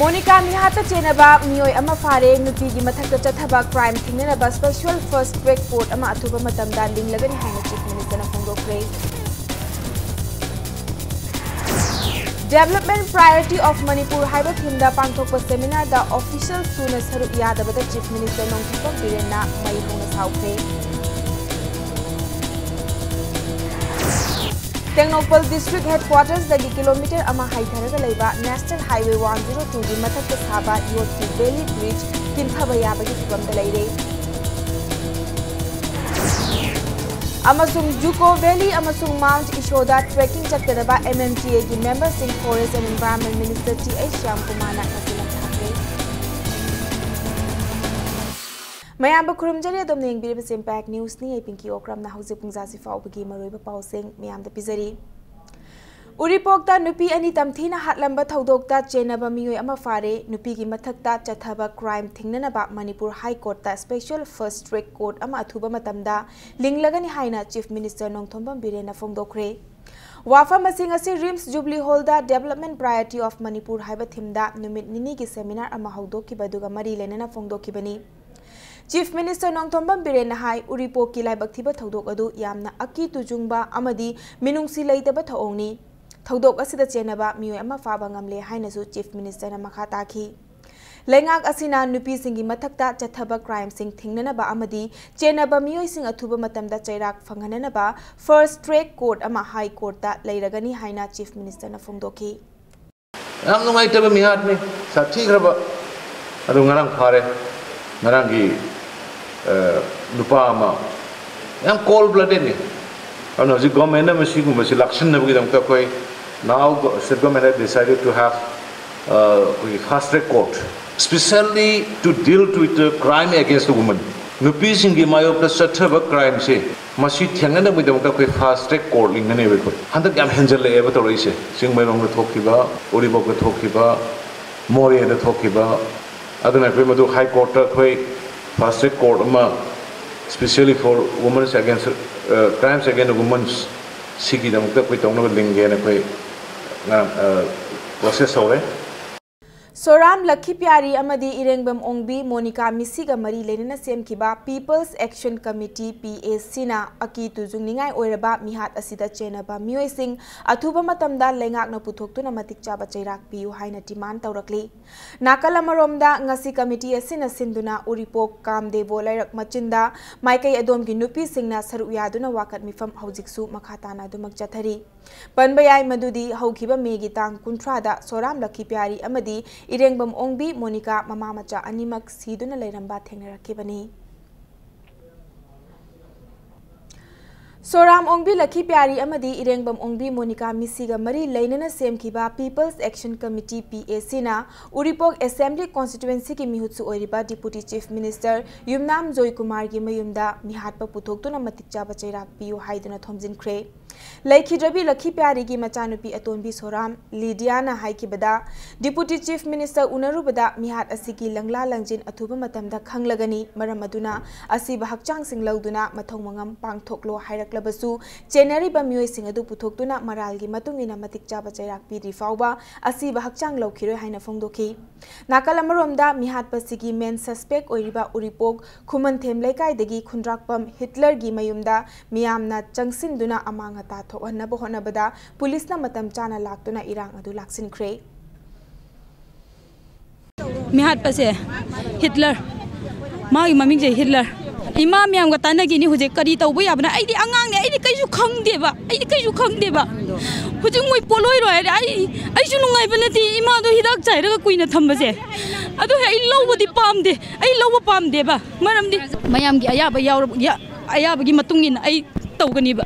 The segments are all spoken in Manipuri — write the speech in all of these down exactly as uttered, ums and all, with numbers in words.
ꯃꯣꯅꯤꯀꯥ ꯃꯤꯍꯥꯠꯇ ꯆꯦꯟꯅꯕ ꯃꯤꯑꯣꯏ ꯑꯃ ꯐꯥꯔꯦ꯫ ꯅꯨꯄꯤꯒꯤ ꯃꯊꯛꯇ ꯆꯠꯊꯕ ꯀ꯭ꯔꯥꯏꯝ ꯊꯤꯡꯅꯅꯕ ꯁ꯭ꯄꯦꯁꯤꯌꯦꯜ ꯐꯥꯁꯠ ꯇ꯭ꯔꯦꯛ ꯀꯣꯔꯠ ꯑꯃ ꯑꯊꯨꯕ ꯃꯇꯝꯗ ꯂꯤꯡꯂꯒꯅꯤ ꯍꯥꯏꯅ ꯆꯤꯐ ꯃꯤꯅꯤꯁꯇꯔꯅ ꯐꯣꯡꯗꯣꯛꯈ꯭ꯔꯦ꯫ Development Priority of Manipur ꯍꯥꯏꯕ ꯊꯤꯝꯗ ꯄꯥꯡꯊꯣꯛꯄ ꯁꯦꯃꯤꯅꯥꯔꯗ ꯑꯣꯐꯤꯁꯤꯌꯦꯜ ꯁꯨꯅ ꯁꯔꯨꯛ ꯌꯥꯗꯕꯗ ꯆꯤꯐ ꯃꯤꯅꯤꯁꯇꯔ ꯅꯣꯡꯊꯣꯝꯕꯝ ꯕꯤꯔꯦꯟꯅ ꯃꯩ ꯍꯧꯅ ꯁꯥꯎꯈ꯭ꯔꯦ꯫ ꯇꯦꯡꯅꯧꯄꯜ ꯗꯤꯁꯇ꯭ꯔꯤꯛ ꯍꯦꯗꯀ꯭ꯋꯥꯇꯔꯁꯗꯒꯤ ꯀꯤꯂꯣꯃꯤꯇꯔ ꯑꯃ ꯍꯥꯏꯊꯔꯒ ꯂꯩꯕ ꯅꯦꯁꯅꯦꯜ ꯍꯥꯏꯋꯦ ꯋꯥꯟ ꯖꯤꯔꯣ ꯇꯨꯒꯤ ꯃꯊꯛꯇ ꯁꯥꯕ ꯌꯣꯠꯀꯤ ꯕꯦꯂꯤ ꯕ꯭ꯔꯤꯖ ꯀꯤꯟꯊꯕ ꯌꯥꯕꯒꯤ ꯐꯤꯚꯝꯗ ꯂꯩꯔꯦ꯫ ꯑꯃꯁꯨꯡ ꯖꯨꯀꯣ ꯚꯦꯂꯤ ꯑꯃꯁꯨꯡ ꯃꯥꯎꯟꯠ ꯏꯁꯣꯗ ꯇ꯭ꯔꯦꯛꯀꯤꯡ ꯆꯠꯀꯗꯕ ꯑꯦꯝ ꯑꯦꯝ ꯇꯤ ꯑꯦꯒꯤ ꯃꯦꯝꯕꯔꯁꯤꯡ forest and environment minister T H Shyam ꯀꯨꯃꯥꯔꯅ ꯉꯁꯤ ꯂꯝꯊꯥꯈ꯭ꯔꯦ꯫ ꯃꯌꯥꯝꯕꯨ ꯈꯨꯔꯨꯝꯖꯔꯤ, ꯑꯗꯣꯝꯅ ꯌꯦꯡꯕꯤꯔꯤꯕꯁꯤ ꯏꯝꯄꯦꯛ ꯅ꯭ꯌꯨꯁꯅꯤ꯫ ꯑꯩ ꯄꯤꯡꯀꯤ ꯑꯣꯀ꯭ꯔꯝꯅ ꯍꯧꯖꯤꯛ ꯄꯨꯡꯖꯥꯁꯤ ꯐꯥꯎꯕꯒꯤ ꯃꯔꯨꯑꯣꯏꯕ ꯄꯥꯎꯁꯤꯡ ꯃꯌꯥꯝꯗ ꯄꯤꯖꯔꯤ꯫ ꯎꯔꯤꯄꯣꯛꯇ ꯅꯨꯄꯤ ꯑꯅꯤ ꯇꯝꯊꯤꯅ ꯍꯥꯠꯂꯝꯕ ꯊꯧꯗꯣꯛꯇ ꯆꯦꯟꯅꯕ ꯃꯤꯑꯣꯏ ꯑꯃ ꯐꯥꯔꯦ꯫ ꯅꯨꯄꯤꯒꯤ ꯃꯊꯛꯇ ꯆꯠꯊꯕ ꯀ꯭ꯔꯥꯏꯝ ꯊꯤꯡꯅꯅꯕ ꯃꯅꯤꯄꯨꯔ ꯍꯥꯏ ꯀꯣꯔꯠꯇ ꯁ꯭ꯄꯦꯁꯤꯌꯦꯜ ꯐꯥꯁꯠ ꯇ꯭ꯔꯦꯛ ꯀꯣꯔꯠ ꯑꯃ ꯑꯊꯨꯕ ꯃꯇꯝꯗ ꯂꯤꯡꯂꯒꯅꯤ ꯍꯥꯏꯅ ꯆꯤꯐ ꯃꯤꯅꯤꯁꯇꯔ ꯅꯣꯡꯊꯣꯝꯕꯝ ꯕꯤꯔꯦꯟꯅ ꯐꯣꯡꯗꯣꯛꯈ꯭ꯔꯦ꯫ ꯋꯥꯐꯝ ꯑꯁꯤ ꯉꯁꯤ ꯔꯤꯝꯁ ꯖꯨꯕꯂꯤ ꯍꯣꯜꯗ Development Priority of Manipur ꯍꯥꯏꯕ ꯊꯤꯝꯗ ꯅꯨꯃꯤꯠ ꯅꯤꯅꯤꯒꯤ ꯁꯦꯃꯤꯅꯥꯔ ꯑꯃ ꯍꯧꯗꯣꯛꯈꯤꯕ ꯑꯗꯨꯒ ꯃꯔꯤ ꯂꯩꯅꯅ ꯐꯣꯡꯗꯣꯛꯈꯤꯕꯅꯤ꯫ ꯆꯤꯐ ꯃꯤꯅꯤꯁꯇꯔ ꯅꯣꯡꯊꯣꯝꯕꯝ ꯕꯤꯔꯦꯟꯅ ꯍꯥꯏ, ꯎꯔꯤꯄꯣꯛꯀꯤ ꯂꯥꯏꯕꯛ ꯊꯤꯕ ꯊꯧꯗꯣꯛ ꯑꯗꯨ ꯌꯥꯝꯅ ꯑꯀꯤ ꯇꯨꯖꯨꯡꯕ ꯑꯃꯗꯤ ꯃꯤꯅꯨꯡꯁꯤ ꯂꯩꯇꯕ ꯊꯧꯑꯣꯡꯅꯤ꯫ ꯊꯧꯗꯣꯛ ꯑꯁꯤꯗ ꯆꯦꯟꯅꯕ ꯃꯤꯑꯣꯏ ꯑꯃ ꯐꯥꯕ ꯉꯝꯂꯦ ꯍꯥꯏꯅꯁꯨ ꯆꯤꯐ ꯃꯤꯅꯤꯁꯇꯔꯅ ꯃꯈꯥ ꯇꯥꯈꯤ꯫ ꯂꯩꯉꯥꯛ ꯑꯁꯤꯅ ꯅꯨꯄꯤꯁꯤꯡꯒꯤ ꯃꯊꯛꯇ ꯆꯠꯊꯕ ꯀ꯭ꯔꯥꯏꯝꯁꯤꯡ ꯊꯤꯡꯅꯅꯕ ꯑꯃꯗꯤ ꯆꯦꯟꯅꯕ ꯃꯤꯑꯣꯏꯁꯤꯡ ꯑꯊꯨꯕ ꯃꯇꯝꯗ ꯆꯩꯔꯥꯛ ꯐꯪꯍꯟꯅꯅꯕ ꯐꯥꯁꯠ ꯇ꯭ꯔꯦꯛ ꯀꯣꯔꯠ ꯑꯃ ꯍꯥꯏ ꯀꯣꯔꯠꯇ ꯂꯩꯔꯒꯅꯤ ꯍꯥꯏꯅ ꯆꯤꯐ ꯃꯤꯅꯤꯁꯇꯔꯅ ꯐꯣꯡꯗꯣꯛꯈꯤ꯫ ꯌꯥꯝ ꯅꯨꯡꯉꯥꯏꯇꯕ ꯃꯤꯍꯥꯠꯅꯤ, ꯁꯥꯊꯤꯈ꯭ꯔꯕ꯫ ꯑꯗꯨ ꯉꯔꯥꯡ ꯐꯥꯔꯦ꯫ ꯉꯔꯥꯡꯒꯤ, ꯑ, ꯅꯨꯄꯥ ꯑꯃ ꯌꯥꯝ ꯀꯣꯜ ꯕ꯭ꯂꯗꯦꯗꯅꯤ꯫ ꯑꯗꯨꯅ ꯍꯧꯖꯤꯛ ꯒꯣꯔꯃꯦꯟꯅ ꯃꯁꯤꯒꯨꯝꯕꯁꯤ ꯂꯥꯛꯁꯤꯟꯅꯕꯒꯤꯗꯃꯛꯇ ꯑꯩꯈꯣꯏ now state government has decided to have, ꯑ, ꯑꯩꯈꯣꯏꯒꯤ fast track court specially to deal with the crime against the woman꯫ ꯅꯨꯄꯤꯁꯤꯡꯒꯤ ꯃꯥꯌꯣꯛꯇ ꯆꯠꯊꯕ ꯀ꯭ꯔꯥꯏꯝꯁꯦ ꯃꯁꯤ ꯊꯦꯡꯅꯅꯕꯒꯤꯗꯃꯛꯇ ꯑꯩꯈꯣꯏ ꯐꯥꯁꯠ ꯇ꯭ꯔꯦꯛ ꯀꯣꯔꯠ ꯂꯤꯡꯒꯅꯦꯕ ꯑꯩꯈꯣꯏ꯫ ꯍꯟꯗꯛ ꯌꯥꯝ ꯍꯦꯟꯖꯜꯂꯛꯑꯦꯕ ꯇꯧꯔꯛꯏꯁꯦ꯫ ꯆꯤꯡꯃꯩꯔꯣꯡꯗ ꯊꯣꯛꯈꯤꯕ, ꯎꯔꯤꯄꯣꯛꯇ ꯊꯣꯛꯈꯤꯕ, ꯃꯣꯔꯦꯗ ꯊꯣꯛꯈꯤꯕ꯫ ꯑꯗꯨꯅ ꯑꯩꯈꯣꯏ ꯃꯗꯨ ꯍꯥꯏ ꯀꯣꯔꯠꯇ ꯑꯩꯈꯣꯏ ꯐꯥꯁꯠ ꯇ꯭ꯔꯦꯛ ꯀꯣꯔꯠ ꯑꯃ specially for women's against, uh, crimes against women's ꯁꯤꯒꯤꯗꯃꯛꯇ ꯑꯩꯈꯣꯏ ꯇꯧꯅꯕ ꯂꯤꯡꯒꯦꯅ ꯑꯩꯈꯣꯏ ꯉꯔꯥꯡ, ꯑ, ꯄ꯭ꯔꯣꯁꯦꯁ ꯍꯧꯔꯦ꯫ ꯁꯣꯔꯥꯝ ꯂꯛꯈꯤꯄ꯭ꯌꯥꯔꯤ ꯑꯃꯗꯤ ꯏꯔꯦꯡꯕꯝ ꯑꯣꯡꯕꯤ ꯃꯣꯅꯤꯀꯥ ꯃꯤꯁꯤꯒ ꯃꯔꯤ ꯂꯩꯅꯅ ꯁꯦꯝꯈꯤꯕ People's Action Committee, P A C ꯅ ꯑꯀꯤ ꯇꯨꯖꯨꯡꯅꯤꯡꯉꯥꯏ ꯑꯣꯏꯔꯕ ꯃꯤꯍꯥꯠ ꯑꯁꯤꯗ ꯆꯦꯟꯅꯕ ꯃꯤꯑꯣꯏꯁꯤꯡ ꯑꯊꯨꯕ ꯃꯇꯝꯗ ꯂꯩꯉꯥꯛꯅ ꯄꯨꯊꯣꯛꯇꯨꯅ ꯃꯇꯤꯛ ꯆꯥꯕ ꯆꯩꯔꯥꯛ ꯄꯤꯌꯨ ꯍꯥꯏꯅ demand ꯇꯧꯔꯛꯂꯤ꯫ ꯅꯥꯀꯜ ꯑꯃꯔꯣꯝꯗ, ꯉꯁꯤ committee ꯑꯁꯤꯅ ꯁꯤꯟꯗꯨꯅ ꯎꯔꯤꯄꯣꯛ ꯀꯥꯝꯗꯦꯕꯣ ꯂꯩꯔꯛ ꯃꯆꯤꯟꯗ ꯃꯥꯏꯀꯩ ꯑꯗꯣꯝꯒꯤ ꯅꯨꯄꯤꯁꯤꯡꯅ ꯁꯔꯨꯛ ꯌꯥꯗꯨꯅ ꯋꯥꯀꯠ ꯃꯤꯐꯝ ꯍꯧꯖꯤꯛꯁꯨ ꯃꯈꯥ ꯇꯥꯅ ꯑꯗꯨꯃꯛ ꯆꯠꯊꯔꯤ꯫ ꯄꯟꯕ ꯌꯥꯏ ꯃꯗꯨꯗꯤ ꯍꯧꯈꯤꯕ ꯃꯦꯒꯤ ꯇꯥꯡ ꯀꯨꯟꯊ꯭ꯔꯥꯗ ꯁꯣꯔꯥꯝ ꯂꯛꯈꯤꯄ꯭ꯌꯥꯔꯤ ꯑꯃꯗꯤ ꯏꯔꯦꯡꯕꯝ ꯑꯣꯡꯕꯤ ꯃꯣꯅꯤꯀꯥ ꯃꯃꯥ ꯃꯆꯥ ꯑꯅꯤꯃꯛ ꯁꯤꯗꯨꯅ ꯂꯩꯔꯝꯕ ꯊꯦꯡꯅꯔꯛꯈꯤꯕꯅꯤ꯫ ꯁꯣꯔꯥꯝ ꯑꯣꯡꯕꯤ ꯂꯛꯈꯤꯄ꯭ꯌꯥꯔꯤ ꯑꯃꯗꯤ ꯏꯔꯦꯡꯕꯝ ꯑꯣꯡꯕꯤ ꯃꯣꯅꯤꯀꯥ ꯃꯤꯁꯤꯒ ꯃꯔꯤ ꯂꯩꯅꯅ ꯁꯦꯝꯈꯤꯕ People's Action Committee, P A C ꯅ ꯎꯔꯤꯄꯣꯛ Assembly Constituency ꯒꯤ ꯃꯤꯍꯨꯠꯁꯨ ꯑꯣꯏꯔꯤꯕ Deputy Chief Minister ꯌꯨꯝꯅꯥꯝ ꯖꯣꯏꯀꯨꯃꯥꯔꯒꯤ ꯃꯌꯨꯝꯗ ꯃꯤꯍꯥꯠꯄ ꯄꯨꯊꯣꯛꯇꯨꯅ ꯃꯇꯤꯛ ꯆꯥꯕ ꯆꯩꯔꯥꯛ ꯄꯤꯌꯨ ꯍꯥꯏꯗꯨꯅ ꯊꯣꯝꯖꯤꯟꯈ꯭ꯔꯦ꯫ ꯂꯩꯈꯤꯗ꯭ꯔꯕꯤ ꯂꯛꯈꯤꯄ꯭ꯌꯥꯔꯤꯒꯤ ꯃꯆꯥꯅꯨꯄꯤ ꯑꯇꯣꯟꯕꯤ ꯁꯣꯔꯥꯝ ꯂꯤꯗꯤꯌꯥꯅ ꯍꯥꯏꯈꯤꯕꯗ, Deputy Chief Minister ꯎꯅꯔꯨꯕꯗ ꯃꯤꯍꯥꯠ ꯑꯁꯤꯒꯤ ꯂꯪꯂꯥ ꯂꯪꯖꯤꯟ ꯑꯊꯨꯕ ꯃꯇꯝꯗ ꯈꯪꯂꯒꯅꯤ, ꯃꯔꯝ ꯑꯗꯨꯅ ꯑꯁꯤꯕ ꯍꯛꯆꯥꯡꯁꯤꯡ ꯂꯧꯗꯨꯅ ꯃꯊꯧ ꯃꯉꯝ ꯄꯥꯡꯊꯣꯛꯂꯣ ꯍꯥꯏꯔꯛꯂꯕꯁꯨ, ꯆꯦꯟꯅꯔꯤꯕ ꯃꯤꯑꯣꯏꯁꯤꯡ ꯑꯗꯨ ꯄꯨꯊꯣꯛꯇꯨꯅ ꯃꯔꯥꯜꯒꯤ ꯃꯇꯨꯡ ꯏꯟꯅ ꯃꯇꯤꯛ ꯆꯥꯕ ꯆꯩꯔꯥꯛ ꯄꯤꯗ꯭ꯔꯤ ꯐꯥꯎꯕ ꯑꯁꯤꯕ ꯍꯛꯆꯥꯡ ꯂꯧꯈꯤꯔꯣꯏ ꯍꯥꯏꯅ ꯐꯣꯡꯗꯣꯛꯈꯤ꯫ ꯅꯥꯀꯜ ꯑꯃꯔꯣꯝꯗ, ꯃꯤꯍꯥꯠꯄꯁꯤꯒꯤ main suspect ꯑꯣꯏꯔꯤꯕ ꯎꯔꯤꯄꯣꯛ ꯈꯨꯃꯟꯊꯦꯝ ꯂꯩꯀꯥꯏꯗꯒꯤ ꯈꯨꯟꯗ꯭ꯔꯥꯛꯄꯝ ꯍꯤꯠꯂꯔꯒꯤ ꯃꯌꯨꯝꯗ ꯃꯤꯌꯥꯝꯅ ꯆꯪꯁꯤꯟꯗꯨꯅ ꯑꯃꯥꯡ ꯑꯇꯥ ꯊꯣꯛꯍꯟꯅꯕ ꯍꯣꯠꯅꯕꯗ ꯄꯨꯂꯤꯁꯅ ꯃꯇꯝ ꯆꯥꯅ ꯂꯥꯛꯇꯨꯅ ꯏꯔꯥꯡ ꯑꯗꯨ ꯂꯥꯛꯁꯤꯟꯈ꯭ꯔꯦ꯫ ꯃꯤꯍꯥꯠꯄꯁꯦ ꯍꯤꯠꯂꯔ, ꯃꯥꯒꯤ ꯃꯃꯤꯡꯁꯦ ꯍꯤꯠꯂꯔ꯫ ꯏꯃꯥ ꯃꯌꯥꯝꯒ ꯇꯥꯟꯅꯈꯤꯅꯤ ꯍꯧꯖꯤꯛ, ꯀꯔꯤ ꯇꯧꯕ ꯌꯥꯕꯅꯣ? ꯑꯩꯗꯤ ꯑꯉꯥꯡꯅꯦ, ꯑꯩꯗꯤ ꯀꯩꯁꯨ ꯈꯪꯗꯦꯕ, ꯑꯩꯗꯤ ꯀꯩꯁꯨ ꯈꯪꯗꯦꯕ꯫ ꯍꯧꯖꯤꯛ ꯃꯣꯏ ꯄꯣꯠꯂꯣꯏꯔꯣ ꯍꯥꯏꯔꯦ, ꯑꯩ, ꯑꯩꯁꯨ ꯅꯨꯡꯉꯥꯏꯕ ꯅꯠꯇꯦ ꯏꯃꯥꯗꯣ ꯍꯤꯗꯥꯛ ꯆꯥꯏꯔꯒ ꯀꯨꯏꯅ ꯊꯝꯕꯁꯦ꯫ ꯑꯗꯨ ꯑꯩ ꯂꯧꯕꯗꯤ ꯄꯥꯝꯗꯦ, ꯑꯩ ꯂꯧꯕ ꯄꯥꯝꯗꯦꯕ, ꯃꯔꯝꯗꯤ ꯃꯌꯥꯝꯒꯤ ꯑꯌꯥꯕ ꯌꯥꯎꯔꯕ, ꯌꯥ-, ꯑꯌꯥꯕꯒꯤ ꯃꯇꯨꯡ ꯏꯟꯅ ꯑꯩ ꯇꯧꯒꯅꯤꯕ꯫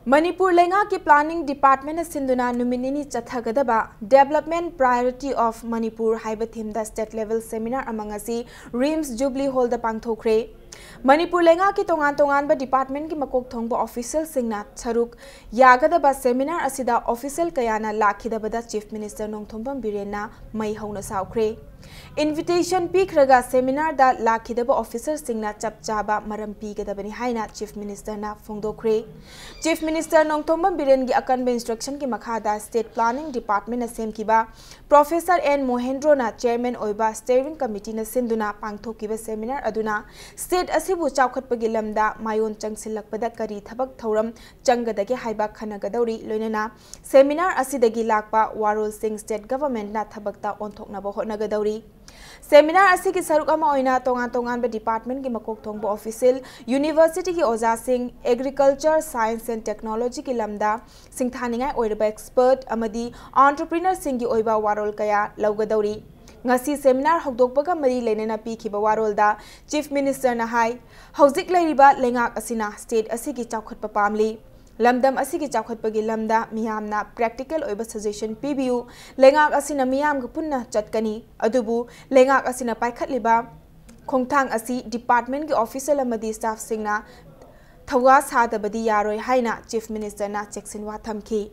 ꯃꯅꯤꯄꯨꯔ ꯂꯩꯉꯥꯛꯀꯤ Planning Department ꯅ ꯁꯤꯟꯗꯨꯅ ꯅꯨꯃꯤꯠ ꯅꯤꯅꯤ ꯆꯠꯊꯒꯗꯕ Development Priority of Manipur ꯍꯥꯏꯕ theme ꯗ state level seminar ꯑꯃ ꯉꯁꯤ RIMS Jubilee Hall ꯗ ꯄꯥꯡꯊꯣꯛꯈ꯭ꯔꯦ꯫ ꯃꯅꯤꯄꯨꯔ ꯂꯩꯉꯥꯛꯀꯤ ꯇꯣꯉꯥꯟ ꯇꯣꯉꯥꯟꯕ department ꯀꯤ ꯃꯀꯣꯛ ꯊꯣꯡꯕ official ꯁꯤꯡꯅ ꯁꯔꯨꯛ ꯌꯥꯒꯗꯕ seminar ꯑꯁꯤꯗ official ꯀꯌꯥꯅ ꯂꯥꯛꯈꯤꯗꯕꯗ Chief Minister ꯅꯣꯡꯊꯣꯝꯕꯝ ꯕꯤꯔꯦꯟꯅ ꯃꯩ ꯍꯧꯅ ꯁꯥꯎꯈ꯭ꯔꯦ꯫ Invitation ꯄꯤꯈ꯭ꯔꯒ seminarꯗ ꯂꯥꯛꯈꯤꯗꯕ officerꯁꯤꯡꯅ ꯆꯞ ꯆꯥꯕ ꯃꯔꯝ ꯄꯤꯒꯗꯕꯅꯤ ꯍꯥꯏꯅ Chief Ministerꯅ ꯐꯣꯡꯗꯣꯛꯈ꯭ꯔꯦ꯫ Chief Minister ꯅꯣꯡꯊꯣꯝꯕꯝ ꯕꯤꯔꯦꯟꯒꯤ ꯑꯀꯟꯕ instructionꯒꯤ ꯃꯈꯥꯗ State Planning Departmentꯅ ꯁꯦꯝꯈꯤꯕ Professor N ꯃꯣꯍꯦꯟꯗ꯭ꯔꯣꯅ chairman ꯑꯣꯏꯕ steering committeeꯅ ꯁꯤꯟꯗꯨꯅ ꯄꯥꯡꯊꯣꯛꯈꯤꯕ seminar ꯑꯗꯨꯅ state ꯑꯁꯤꯕꯨ ꯆꯥꯎꯈꯠꯄꯒꯤ ꯂꯝꯗ ꯃꯥꯏꯑꯣꯟ ꯆꯪꯁꯤꯜꯂꯛꯄꯗ ꯀꯔꯤ ꯊꯕꯛ ꯊꯧꯔꯝ ꯆꯪꯒꯗꯒꯦ ꯍꯥꯏꯕ ꯈꯟꯅꯒꯗꯧꯔꯤ꯫ ꯂꯣꯏꯅꯅ seminar ꯑꯁꯤꯗꯒꯤ ꯂꯥꯛꯄ ꯋꯥꯔꯣꯜꯁꯤꯡ state governmentꯅ ꯊꯕꯛꯇ ꯑꯣꯟꯊꯣꯛꯅꯕ ꯍꯣꯠꯅꯒꯗꯧꯔꯤ꯫ Seminar ꯑꯁꯤꯒꯤ ꯁꯔꯨꯛ ꯑꯃ ꯑꯣꯏꯅ ꯇꯣꯉꯥꯟ ꯇꯣꯉꯥꯟꯕ departmentꯀꯤ ꯃꯀꯣꯛ ꯊꯣꯡꯕ official, universityꯒꯤ ꯑꯣꯖꯥꯁꯤꯡ, agriculture, science and technologyꯒꯤ ꯂꯝꯗ ꯁꯤꯡꯊꯥꯅꯤꯡꯉꯥꯏ ꯑꯣꯏꯔꯕ expert ꯑꯃꯗꯤ entrepreneurꯁꯤꯡꯒꯤ ꯑꯣꯏꯕ ꯋꯥꯔꯣꯜ ꯀꯌꯥ ꯂꯧꯒꯗꯧꯔꯤ꯫ ꯉꯁꯤ seminar ꯍꯧꯗꯣꯛꯄꯒ ꯃꯔꯤ ꯂꯩꯅꯅ ꯄꯤꯈꯤꯕ ꯋꯥꯔꯣꯜꯗ Chief Ministerꯅ ꯍꯥꯏ, ꯍꯧꯖꯤꯛ ꯂꯩꯔꯤꯕ ꯂꯩꯉꯥꯛ ꯑꯁꯤꯅ state ꯑꯁꯤꯒꯤ ꯆꯥꯎꯈꯠꯄ ꯄꯥꯝꯂꯤ꯫ ꯂꯝꯗꯝ ꯑꯁꯤꯒꯤ ꯆꯥꯎꯈꯠꯄꯒꯤ ꯂꯝꯗ ꯃꯤꯌꯥꯝꯅ practical ꯑꯣꯏꯕ suggestion ꯄꯤꯕꯤꯌꯨ꯫ ꯂꯩꯉꯥꯛ ꯑꯁꯤꯅ ꯃꯤꯌꯥꯝꯒ ꯄꯨꯟꯅ ꯆꯠꯀꯅꯤ, ꯑꯗꯨꯕꯨ ꯂꯩꯉꯥꯛ ꯑꯁꯤꯅ ꯄꯥꯏꯈꯠꯂꯤꯕ ꯈꯣꯡꯊꯥꯡ ꯑꯁꯤ departmentꯀꯤ official ꯑꯃꯗꯤ staffꯁꯤꯡꯅ ꯊꯧꯋꯥ ꯁꯥꯗꯕꯗꯤ ꯌꯥꯔꯣꯏ ꯍꯥꯏꯅ Chief Ministerꯅ ꯆꯦꯛꯁꯤꯟꯋꯥ ꯊꯝꯈꯤ꯫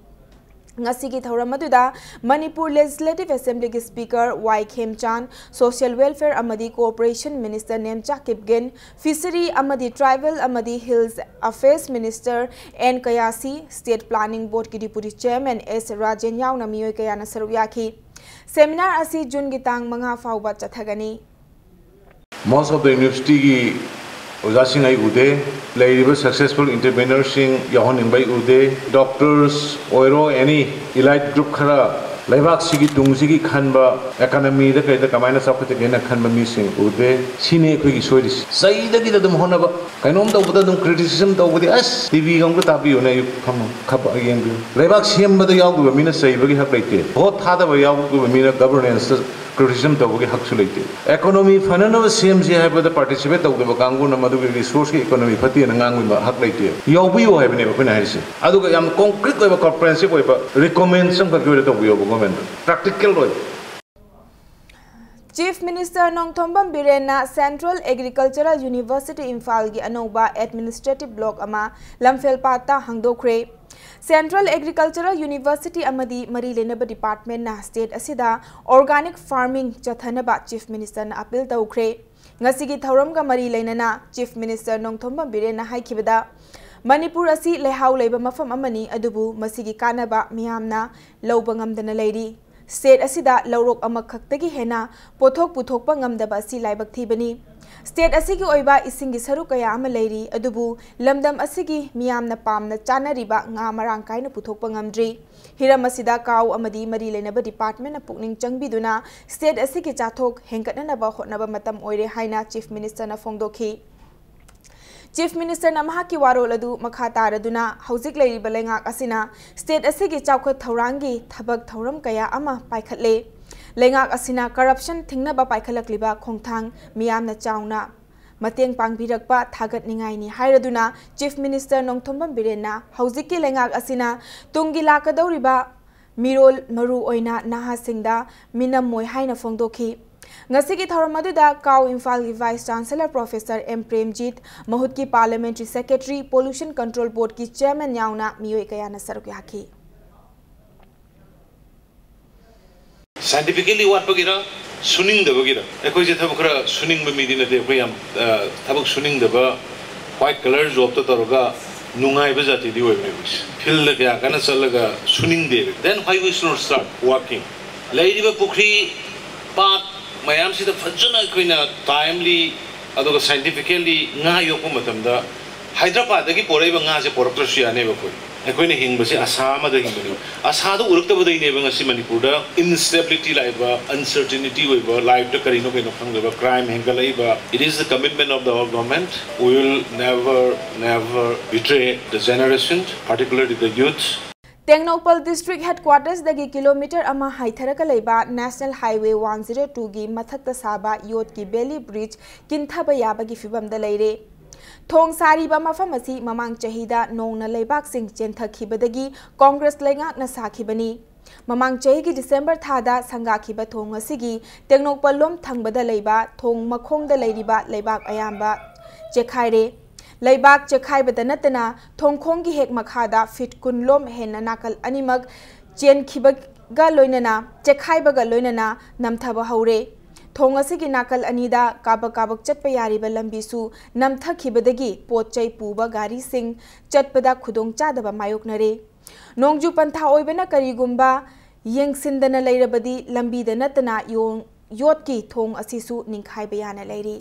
ꯉꯁꯤꯒꯤ ꯊꯧꯔꯝ ꯑꯗꯨꯗ ꯃꯅꯤꯄꯨꯔ Legislative Assemblyꯒꯤ Speaker Y Khemchand, Social Welfare ꯑꯃꯗꯤ Cooperation Minister Nemcha Kipgen, Fishery ꯑꯃꯗꯤ Tribal ꯑꯃꯗꯤ Hills Affairs Minister N Kayisii, State Planning Boardꯀꯤ Deputy Chairman ꯑꯦꯁ ꯔꯥꯖꯦꯟ ꯌꯥꯎꯅ ꯃꯤꯑꯣꯏ ꯀꯌꯥꯅ ꯁꯔꯨꯛ ꯌꯥꯈꯤ꯫ Seminar ꯑꯁꯤ Juneꯒꯤ ꯇꯥꯡ ꯃꯉꯥ ꯐꯥꯎꯕ ꯆꯠꯊꯒꯅꯤ꯫ Most of the universityꯒꯤ ꯑꯣꯖꯥꯁꯤꯡ ꯑꯩ ꯎꯗꯦ꯫ ꯂꯩꯔꯤꯕ successful entrepreneurꯁꯤꯡ ꯌꯥꯎꯍꯟꯅꯤꯡꯕ ꯑꯩ ꯎꯗꯦ꯫ Doctors ꯑꯣꯏꯔꯣ, any elite group ꯈꯔ ꯂꯩꯕꯥꯛꯁꯤꯒꯤ ꯇꯨꯡꯁꯤꯒꯤ ꯈꯟꯕ, economyꯗ ꯀꯩꯗ ꯀꯃꯥꯏꯅ ꯆꯥꯎꯈꯠꯆꯒꯦꯅ ꯈꯟꯕ ꯃꯤꯁꯤꯡ ꯎꯗꯦ꯫ ꯁꯤꯅꯤ ꯑꯩꯈꯣꯏꯒꯤ ꯁꯣꯏꯔꯤꯁꯤ꯫ ꯆꯩꯗꯒꯤꯗ ꯑꯗꯨꯝ ꯍꯣꯠꯅꯕ꯫ ꯀꯩꯅꯣꯝ ꯇꯧꯕꯗ ꯑꯗꯨꯝ criticism ꯇꯧꯕꯗꯤ ꯑꯁ TVꯒ ꯑꯃꯨꯛꯀ ꯇꯥꯕꯤꯌꯨꯅꯦ, ꯑꯌꯨꯛ ꯐꯝꯃ ꯈꯕ ꯌꯦꯡꯕꯤꯌꯨ꯫ ꯂꯩꯕꯥꯛ ꯁꯦꯝꯕꯗ ꯌꯥꯎꯈꯤꯕ ꯃꯤꯅ ꯆꯩꯕꯒꯤ ꯍꯛ ꯂꯩꯇꯦ꯫ Vote ꯊꯥꯗꯕ ꯌꯥꯎꯈꯤꯕ ꯃꯤꯅ governanceꯇ criticism ꯇꯧꯕꯒꯤ ꯍꯛꯁꯨ ꯂꯩꯇꯦ꯫ Economy ꯐꯅꯅꯕ ꯁꯦꯝꯁꯤ ꯍꯥꯏꯕꯗ participate ꯇꯧꯗꯕ ꯀꯥꯡꯕꯨꯅ ꯃꯗꯨꯒꯤ resourceꯀꯤ economy ꯐꯠꯇꯦꯅ ꯉꯥꯡꯕꯒꯤ ꯍꯛ ꯂꯩꯇꯦ꯫ ꯌꯥꯎꯕꯤꯌꯨ ꯍꯥꯏꯕꯅꯦꯕ ꯑꯩꯈꯣꯏꯅ ꯍꯥꯏꯔꯤꯁꯦ꯫ ꯑꯗꯨꯒ ꯌꯥꯝ concrete ꯑꯣꯏꯕ comprehensive ꯑꯣꯏꯕ recommends ꯑꯃꯈꯛꯀꯤ ꯑꯣꯏꯅ ꯇꯧꯕꯤꯌꯣꯕ governmentꯇ꯫ Practical ꯑꯣꯏꯕ꯫ Chief Minister Nongthombam ꯕꯤꯔꯦꯟꯅ Central Agricultural University ꯏꯝꯐꯥꯜꯒꯤ ꯑꯅꯧꯕ administrative block ꯑꯃ ꯂꯝꯐꯦꯜꯄꯥꯠꯇ ꯍꯥꯡꯗꯣꯛꯈ꯭ꯔꯦ꯫ Central Agricultural University ꯑꯃꯗꯤ ꯃꯔꯤ ꯂꯩꯅꯕ departmentꯅ state ꯑꯁꯤꯗ organic farming ꯆꯠꯊꯅꯕ Chief Ministerꯅ appeal ꯇꯧꯈ꯭ꯔꯦ꯫ ꯉꯁꯤꯒꯤ ꯊꯧꯔꯝꯒ ꯃꯔꯤ ꯂꯩꯅꯅ Chief Minister ꯅꯣꯡꯊꯣꯝꯕꯝ ꯕꯤꯔꯦꯟꯅ ꯍꯥꯏꯈꯤꯕꯗ, ꯃꯅꯤꯄꯨꯔ ꯑꯁꯤ ꯂꯩꯍꯥꯎ ꯂꯩꯕ ꯃꯐꯝ ꯑꯃꯅꯤ, ꯑꯗꯨꯕꯨ ꯃꯁꯤꯒꯤ ꯀꯥꯟꯅꯕ ꯃꯤꯌꯥꯝꯅ ꯂꯧꯕ ꯉꯝꯗꯅ ꯂꯩꯔꯤ꯫ State ꯑꯁꯤꯗ ꯂꯧꯔꯣꯛ ꯑꯃꯈꯛꯇꯒꯤ ꯍꯦꯟꯅ ꯄꯣꯠꯊꯣꯛ ꯄꯨꯊꯣꯛꯄ ꯉꯝꯗꯕ ꯑꯁꯤ ꯂꯥꯏꯕꯛ ꯊꯤꯕꯅꯤ꯫ State ꯑꯁꯤꯒꯤ ꯑꯣꯏꯕ ꯏꯁꯤꯡꯒꯤ ꯁꯔꯨꯛ ꯀꯌꯥ ꯑꯃ ꯂꯩꯔꯤ, ꯑꯗꯨꯕꯨ ꯂꯝꯗꯝ ꯑꯁꯤꯒꯤ ꯃꯤꯌꯥꯝꯅ ꯄꯥꯝꯅ ꯆꯥꯅꯔꯤꯕ ꯉꯥ ꯃꯔꯥꯡ ꯀꯥꯏꯅ ꯄꯨꯊꯣꯛꯄ ꯉꯝꯗ꯭ꯔꯤ꯫ ꯍꯤꯔꯝ ꯑꯁꯤꯗ CAU ꯑꯃꯗꯤ ꯃꯔꯤ ꯂꯩꯅꯕ departmentꯅ ꯄꯨꯛꯅꯤꯡ ꯆꯪꯕꯤꯗꯨꯅ state ꯑꯁꯤꯒꯤ ꯆꯥꯊꯣꯛ ꯍꯦꯟꯒꯠꯅꯅꯕ ꯍꯣꯠꯅꯕ ꯃꯇꯝ ꯑꯣꯏꯔꯦ ꯍꯥꯏꯅ Chief Ministerꯅ ꯐꯣꯡꯗꯣꯛꯈꯤ꯫ Chief Ministerꯅ ꯃꯍꯥꯛꯀꯤ ꯋꯥꯔꯣꯜ ꯑꯗꯨ ꯃꯈꯥ ꯇꯥꯔꯗꯨꯅ, ꯍꯧꯖꯤꯛ ꯂꯩꯔꯤꯕ ꯂꯩꯉꯥꯛ ꯑꯁꯤꯅ state ꯑꯁꯤꯒꯤ ꯆꯥꯎꯈꯠ ꯊꯧꯔꯥꯡꯒꯤ ꯊꯕꯛ ꯊꯧꯔꯝ ꯀꯌꯥ ꯑꯃ ꯄꯥꯏꯈꯠꯂꯦ꯫ ꯂꯩꯉꯥꯛ ꯑꯁꯤꯅ corruption ꯊꯤꯡꯅꯕ ꯄꯥꯏꯈꯠꯂꯛꯂꯤꯕ ꯈꯣꯡꯊꯥꯡ ꯃꯤꯌꯥꯝꯅ ꯆꯥꯎꯅ ꯃꯇꯦꯡ ꯄꯥꯡꯕꯤꯔꯛꯄ ꯊꯥꯒꯠꯅꯤꯡꯉꯥꯏꯅꯤ ꯍꯥꯏꯔꯗꯨꯅ, Chief Minister ꯅꯣꯡꯊꯣꯝꯕꯝ ꯕꯤꯔꯦꯟꯅ ꯍꯧꯖꯤꯛꯀꯤ ꯂꯩꯉꯥꯛ ꯑꯁꯤꯅ ꯇꯨꯡꯒꯤ ꯂꯥꯛꯀꯗꯧꯔꯤꯕ ꯃꯤꯔꯣꯜ, ꯃꯔꯨ ꯑꯣꯏꯅ ꯅꯍꯥꯁꯤꯡꯗ ꯃꯤꯅꯝꯃꯣꯏ ꯍꯥꯏꯅ ꯐꯣꯡꯗꯣꯛꯈꯤ꯫ ꯉꯁꯤꯒꯤ ꯊꯧꯔꯝ ꯑꯗꯨꯗ CAU ꯏꯝꯐꯥꯜꯒꯤ Vice Chancellor Professor M Premjit, ꯃꯍꯨꯠꯀꯤ Parliamentary Secretary, Pollution Control Boardꯀꯤ Chairman ꯌꯥꯎꯅ ꯃꯤꯑꯣꯏ ꯀꯌꯥꯅ ꯁꯔꯨꯛ ꯌꯥꯈꯤ꯫ Scientifically ꯋꯥꯠꯄꯒꯤꯔ, ꯁꯨꯅꯤꯡꯗꯕꯒꯤꯔ? ꯑꯩꯈꯣꯏꯁꯦ ꯊꯕꯛ ꯈꯔ ꯁꯨꯅꯤꯡꯕ ꯃꯤꯗꯤ ꯅꯠꯇꯦ꯫ ꯑꯩꯈꯣꯏ ꯌꯥꯝ, ꯑ, ꯊꯕꯛ ꯁꯨꯅꯤꯡꯗꯕ, white collar jobꯇ ꯇꯧꯔꯒ ꯅꯨꯡꯉꯥꯏꯕ ꯖꯥꯇꯤꯗꯤ ꯑꯣꯏꯕꯅꯦ ꯑꯩꯈꯣꯏꯁꯦ꯫ Fieldꯇ ꯀꯌꯥ ꯀꯟꯅ ꯆꯠꯂꯒ ꯁꯨꯅꯤꯡꯗꯦ꯫ Then why we should not start working? ꯂꯩꯔꯤꯕ ꯄꯨꯈ꯭ꯔꯤ, ꯄꯥꯠ ꯃꯌꯥꯝꯁꯤꯗ ꯐꯖꯅ ꯑꯩꯈꯣꯏꯅ timely ꯑꯗꯨꯒ scientifically ꯉꯥ ꯌꯣꯛꯄ ꯃꯇꯝꯗ ꯍꯥꯏꯗ꯭ꯔꯕꯥꯗꯇꯒꯤ ꯄꯣꯔꯛꯏꯕ ꯉꯥꯁꯦ ꯄꯣꯔꯛꯇ꯭ꯔꯁꯨ ꯌꯥꯅꯦꯕ꯫ ꯑꯩꯈꯣꯏ, ꯑꯩꯈꯣꯏꯅ ꯍꯤꯡꯕꯁꯦ ꯑꯁꯥ ꯑꯃꯗ ꯍꯤꯡꯕꯅꯦꯕ꯫ ꯑꯁꯥꯗꯣ ꯎꯔꯛꯇꯕꯗꯩꯅꯦꯕ ꯉꯁꯤ ꯃꯅꯤꯄꯨꯔꯗ instability ꯂꯥꯛꯏꯕ, uncertainty ꯑꯣꯏꯕ, lifeꯇ ꯀꯔꯤꯅꯣ ꯀꯩꯅꯣ ꯈꯪꯗꯕ, crime ꯍꯦꯟꯒꯠꯂꯛꯏꯕ꯫ It is the commitment of the our government. We will never, never betray the generation, particularly the youth. Tengnoupal District Headquartersꯗꯒꯤ kilometre ꯑꯃ ꯍꯥꯏꯊꯔꯒ ꯂꯩꯕ National Highway one zero twoꯒꯤ ꯃꯊꯛꯇ ꯁꯥꯕ ꯌꯣꯠꯀꯤ bailey bridge ꯀꯤꯟꯊꯕ ꯌꯥꯕꯒꯤ ꯐꯤꯚꯝꯗ ꯂꯩꯔꯦ꯫ ꯊꯣꯡ ꯁꯥꯔꯤꯕ ꯃꯐꯝ ꯑꯁꯤ ꯃꯃꯥꯡ ꯆꯍꯤꯗ ꯅꯣꯡꯅ ꯂꯩꯕꯥꯛꯁꯤꯡ ꯆꯦꯟꯊꯈꯤꯕꯗꯒꯤ Congress ꯂꯩꯉꯥꯛꯅ ꯁꯥꯈꯤꯕꯅꯤ꯫ ꯃꯃꯥꯡ ꯆꯍꯤꯒꯤ December ꯊꯥꯗ ꯁꯪꯒꯥꯈꯤꯕ ꯊꯣꯡ ꯑꯁꯤꯒꯤ ꯇꯦꯡꯅꯧꯄꯜ ꯂꯣꯝ ꯊꯪꯕꯗ ꯂꯩꯕ ꯊꯣꯡ ꯃꯈꯣꯡꯗ ꯂꯩꯔꯤꯕ ꯂꯩꯕꯥꯛ ꯑꯌꯥꯝꯕ ꯆꯦꯛꯈꯥꯏꯔꯦ꯫ ꯂꯩꯕꯥꯛ ꯆꯦꯛꯈꯥꯏꯕꯗ ꯅꯠꯇꯅ ꯊꯣꯡꯈꯣꯡꯒꯤ ꯍꯦꯛ ꯃꯈꯥꯗ ꯐꯤꯠ ꯀꯨꯟ ꯂꯣꯝ ꯍꯦꯟꯅ ꯅꯥꯀꯜ ꯑꯅꯤꯃꯛ ꯆꯦꯟꯈꯤꯕꯒ ꯂꯣꯏꯅꯅ, ꯆꯦꯛꯈꯥꯏꯕꯒ ꯂꯣꯏꯅꯅ ꯅꯝꯊꯕ ꯍꯧꯔꯦ꯫ ꯊꯣꯡ ꯑꯁꯤꯒꯤ ꯅꯥꯀꯜ ꯑꯅꯤꯗ ꯀꯥꯕꯛ ꯀꯥꯕꯛ ꯆꯠꯄ ꯌꯥꯔꯤꯕ ꯂꯝꯕꯤꯁꯨ ꯅꯝꯊꯈꯤꯕꯗꯒꯤ ꯄꯣꯠ ꯆꯩ ꯄꯨꯕ ꯒꯥꯔꯤꯁꯤꯡ ꯆꯠꯄꯗ ꯈꯨꯗꯣꯡꯆꯥꯗꯕ ꯃꯥꯌꯣꯛꯅꯔꯦ꯫ ꯅꯣꯡꯖꯨ ꯄꯟꯊꯥ ꯑꯣꯏꯕꯅ ꯀꯔꯤꯒꯨꯝꯕ ꯌꯦꯡꯁꯤꯟꯗꯅ ꯂꯩꯔꯕꯗꯤ ꯂꯝꯕꯤꯗ ꯅꯠꯇꯅ ꯌꯣꯡ-, ꯌꯣꯠꯀꯤ ꯊꯣꯡ ꯑꯁꯤꯁꯨ ꯅꯤꯡꯈꯥꯏꯕ ꯌꯥꯅ ꯂꯩꯔꯤ꯫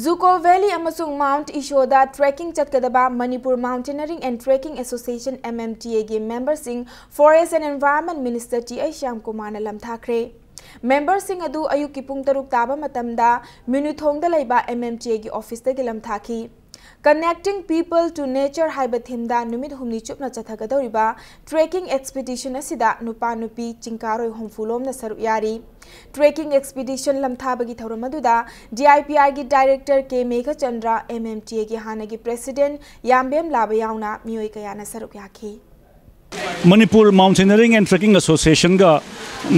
ꯖꯨꯀꯣ ꯚꯦꯂꯤ ꯑꯃꯁꯨꯡ ꯃꯥꯎꯟꯠ ꯏꯁꯣꯗ trekking ꯆꯠꯀꯗꯕ Manipur Mountaineering and Trekking Association, M M T A ꯒꯤ memberꯁꯤꯡ Forest and Environment Minister T I ꯁ꯭ꯌꯥꯝꯀꯨꯃꯥꯔꯅ ꯂꯝꯊꯥꯈ꯭ꯔꯦ꯫ Memberꯁꯤꯡ ꯑꯗꯨ ꯑꯌꯨꯛꯀꯤ ꯄꯨꯡ ꯇꯔꯨꯛ ꯇꯥꯕ ꯃꯇꯝꯗ ꯃꯤꯅꯨꯊꯣꯡꯗ ꯂꯩꯕ M M T A ꯒꯤ officeꯇꯒꯤ ꯂꯝꯊꯥꯈꯤ꯫ Connecting People to Nature ꯍꯥꯏꯕ themeꯗ ꯅꯨꯃꯤꯠ ꯍꯨꯝꯅꯤ ꯆꯨꯞꯅ ꯆꯠꯊꯒꯗꯧꯔꯤꯕ trekking expedition ꯑꯁꯤꯗ ꯅꯨꯄꯥ ꯅꯨꯄꯤ ꯆꯤꯡꯀꯥꯔꯣꯏ ꯍꯨꯝꯐꯨ ꯂꯣꯝꯅ ꯁꯔꯨꯛ ꯌꯥꯔꯤ꯫ Trekking expedition ꯂꯝꯊꯥꯕꯒꯤ ꯊꯧꯔꯝ ꯑꯗꯨꯗ D I P R ꯒꯤ director K Meghachandra, M M T A ꯒꯤ ꯍꯥꯟꯅꯒꯤ president ꯌꯥꯝꯕꯦꯝ ꯂꯥꯕ ꯌꯥꯎꯅ ꯃꯤꯑꯣꯏ ꯀꯌꯥꯅ ꯁꯔꯨꯛ ꯌꯥꯈꯤ꯫ Manipur Mountaineering and Trekking Associationꯒ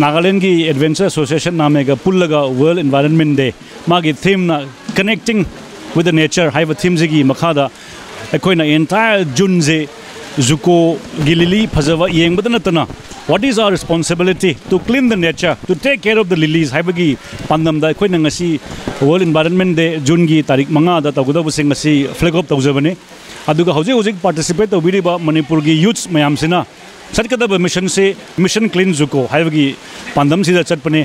ꯅꯥꯒꯥꯂꯦꯟꯒꯤ Adventure Association ꯅꯥꯃꯦꯒ ꯄꯨꯜꯂꯒ World Environment Day, ꯃꯥꯒꯤ themeꯅ Connecting with the Nature ꯍꯥꯏꯕ themeꯁꯤꯒꯤ ꯃꯈꯥꯗ ꯑꯩꯈꯣꯏꯅ entire Juneꯁꯦ ꯖꯨꯀꯣꯒꯤ lily ꯐꯖꯕ ꯌꯦꯡꯕꯗ ꯅꯠꯇꯅ, what is our responsibility to clean the nature, to take care of the lilies ꯍꯥꯏꯕꯒꯤ ꯄꯥꯟꯗꯝꯗ ꯑꯩꯈꯣꯏꯅ ꯉꯁꯤ World Environment Day Juneꯒꯤ ꯇꯥꯔꯤꯛ ꯃꯉꯥꯗ ꯇꯧꯒꯗꯧꯕꯁꯤꯡ ꯑꯁꯤ flag off ꯇꯧꯖꯕꯅꯤ꯫ ꯑꯗꯨꯒ ꯍꯧꯖꯤꯛ ꯍꯧꯖꯤꯛ participate ꯇꯧꯕꯤꯔꯤꯕ ꯃꯅꯤꯄꯨꯔꯒꯤ youths ꯃꯌꯥꯝꯁꯤꯅ ꯆꯠꯀꯗꯕ missionꯁꯤ Mission Clean ꯖꯨꯀꯣ ꯍꯥꯏꯕꯒꯤ ꯄꯥꯟꯗꯝꯁꯤꯗ ꯆꯠꯄꯅꯤ꯫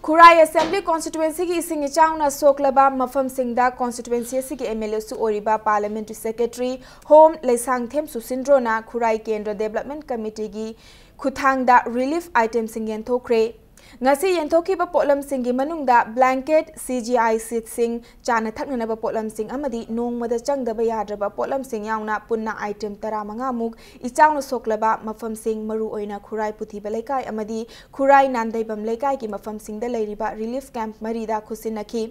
ꯈꯨꯔꯥꯏ Assembly Constituencyꯒꯤ ꯏꯁꯤꯡ ꯏꯆꯥꯎꯅ ꯁꯣꯛꯂꯕ ꯃꯐꯝꯁꯤꯡꯗ constituency ꯑꯁꯤꯒꯤ M L Aꯁꯨ ꯑꯣꯏꯔꯤꯕ Parliamentary Secretary Home ꯂꯩꯁꯥꯡꯊꯦꯝ ꯁꯨꯁꯤꯟꯗ꯭ꯔꯣꯅ ꯈꯨꯔꯥꯏ ꯀꯦꯟꯗ꯭ꯔ Development Committeeꯒꯤ ꯈꯨꯠꯊꯥꯡꯗ relief itemꯁꯤꯡ ꯌꯦꯟꯊꯣꯛꯈ꯭ꯔꯦ꯫ ꯉꯁꯤ ꯌꯦꯟꯊꯣꯛꯈꯤꯕ ꯄꯣꯠꯂꯝꯁꯤꯡꯒꯤ ꯃꯅꯨꯡꯗ blanket, C G I sheetꯁꯤꯡ, ꯆꯥꯅ ꯊꯛꯅꯅꯕ ꯄꯣꯠꯂꯝꯁꯤꯡ ꯑꯃꯗꯤ ꯅꯣꯡꯃꯗ ꯆꯪꯗꯕ ꯌꯥꯗ꯭ꯔꯕ ꯄꯣꯠꯂꯝꯁꯤꯡ ꯌꯥꯎꯅ ꯄꯨꯟꯅ item ꯇꯔꯥꯃꯉꯥ ꯃꯨꯛ ꯏꯆꯥꯎꯅ ꯁꯣꯛꯂꯕ ꯃꯐꯝꯁꯤꯡ, ꯃꯔꯨꯑꯣꯏꯅ ꯈꯨꯔꯥꯏ ꯄꯨꯊꯤꯕ ꯂꯩꯀꯥꯏ ꯑꯃꯗꯤ ꯈꯨꯔꯥꯏ ꯅꯥꯟꯗꯩꯕꯝ ꯂꯩꯀꯥꯏꯒꯤ ꯃꯐꯝꯁꯤꯡꯗ ꯂꯩꯔꯤꯕ relief camp ꯃꯔꯤꯗ ꯈꯨꯠꯁꯤꯟꯅꯈꯤ꯫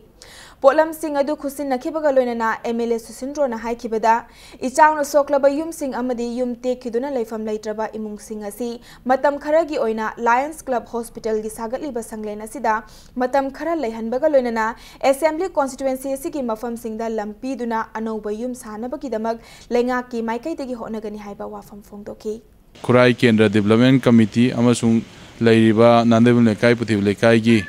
ꯄꯣꯠꯂꯝꯁꯤꯡ ꯑꯗꯨ ꯈꯨꯠꯁꯤꯟꯅꯈꯤꯕꯒ ꯂꯣꯏꯅꯅ M L A ꯁꯨꯁꯤꯟꯗ꯭ꯔꯣꯅ ꯍꯥꯏꯈꯤꯕꯗ, ꯏꯆꯥꯎꯅ ꯁꯣꯛꯂꯕ ꯌꯨꯝꯁꯤꯡ ꯑꯃꯗꯤ ꯌꯨꯝ ꯇꯦꯛꯈꯤꯗꯨꯅ ꯂꯩꯐꯝ ꯂꯩꯇ꯭ꯔꯕ ꯏꯃꯨꯡꯁꯤꯡ ꯑꯁꯤ ꯃꯇꯝ ꯈꯔꯒꯤ ꯑꯣꯏꯅ Lions Club Hospitalꯒꯤ ꯁꯥꯒꯩ ꯆꯠꯂꯤꯕ ꯁꯪꯂꯦꯟ ꯑꯁꯤꯗ ꯃꯇꯝ ꯈꯔ ꯂꯩꯍꯟꯕꯒ ꯂꯣꯏꯅꯅ Assembly Constituency ꯑꯁꯤꯒꯤ ꯃꯐꯝꯁꯤꯡꯗ ꯂꯝ ꯄꯤꯗꯨꯅ ꯑꯅꯧꯕ ꯌꯨꯝ ꯁꯥꯅꯕꯒꯤꯗꯃꯛ ꯂꯩꯉꯥꯛꯀꯤ ꯃꯥꯏꯀꯩꯗꯒꯤ ꯍꯣꯠꯅꯒꯅꯤ ꯍꯥꯏꯕ ꯋꯥꯐꯝ ꯐꯣꯡꯗꯣꯛꯈꯤ꯫ ꯈꯨꯔꯥꯏ ꯀꯦꯟꯗ꯭ꯔ Development Committee ꯑꯃꯁꯨꯡ ꯂꯩꯔꯤꯕ ꯅꯥꯟꯗꯩꯕꯨꯜ ꯂꯩꯀꯥꯏ, ꯄꯨꯊꯤꯕ ꯂꯩꯀꯥꯏꯒꯤ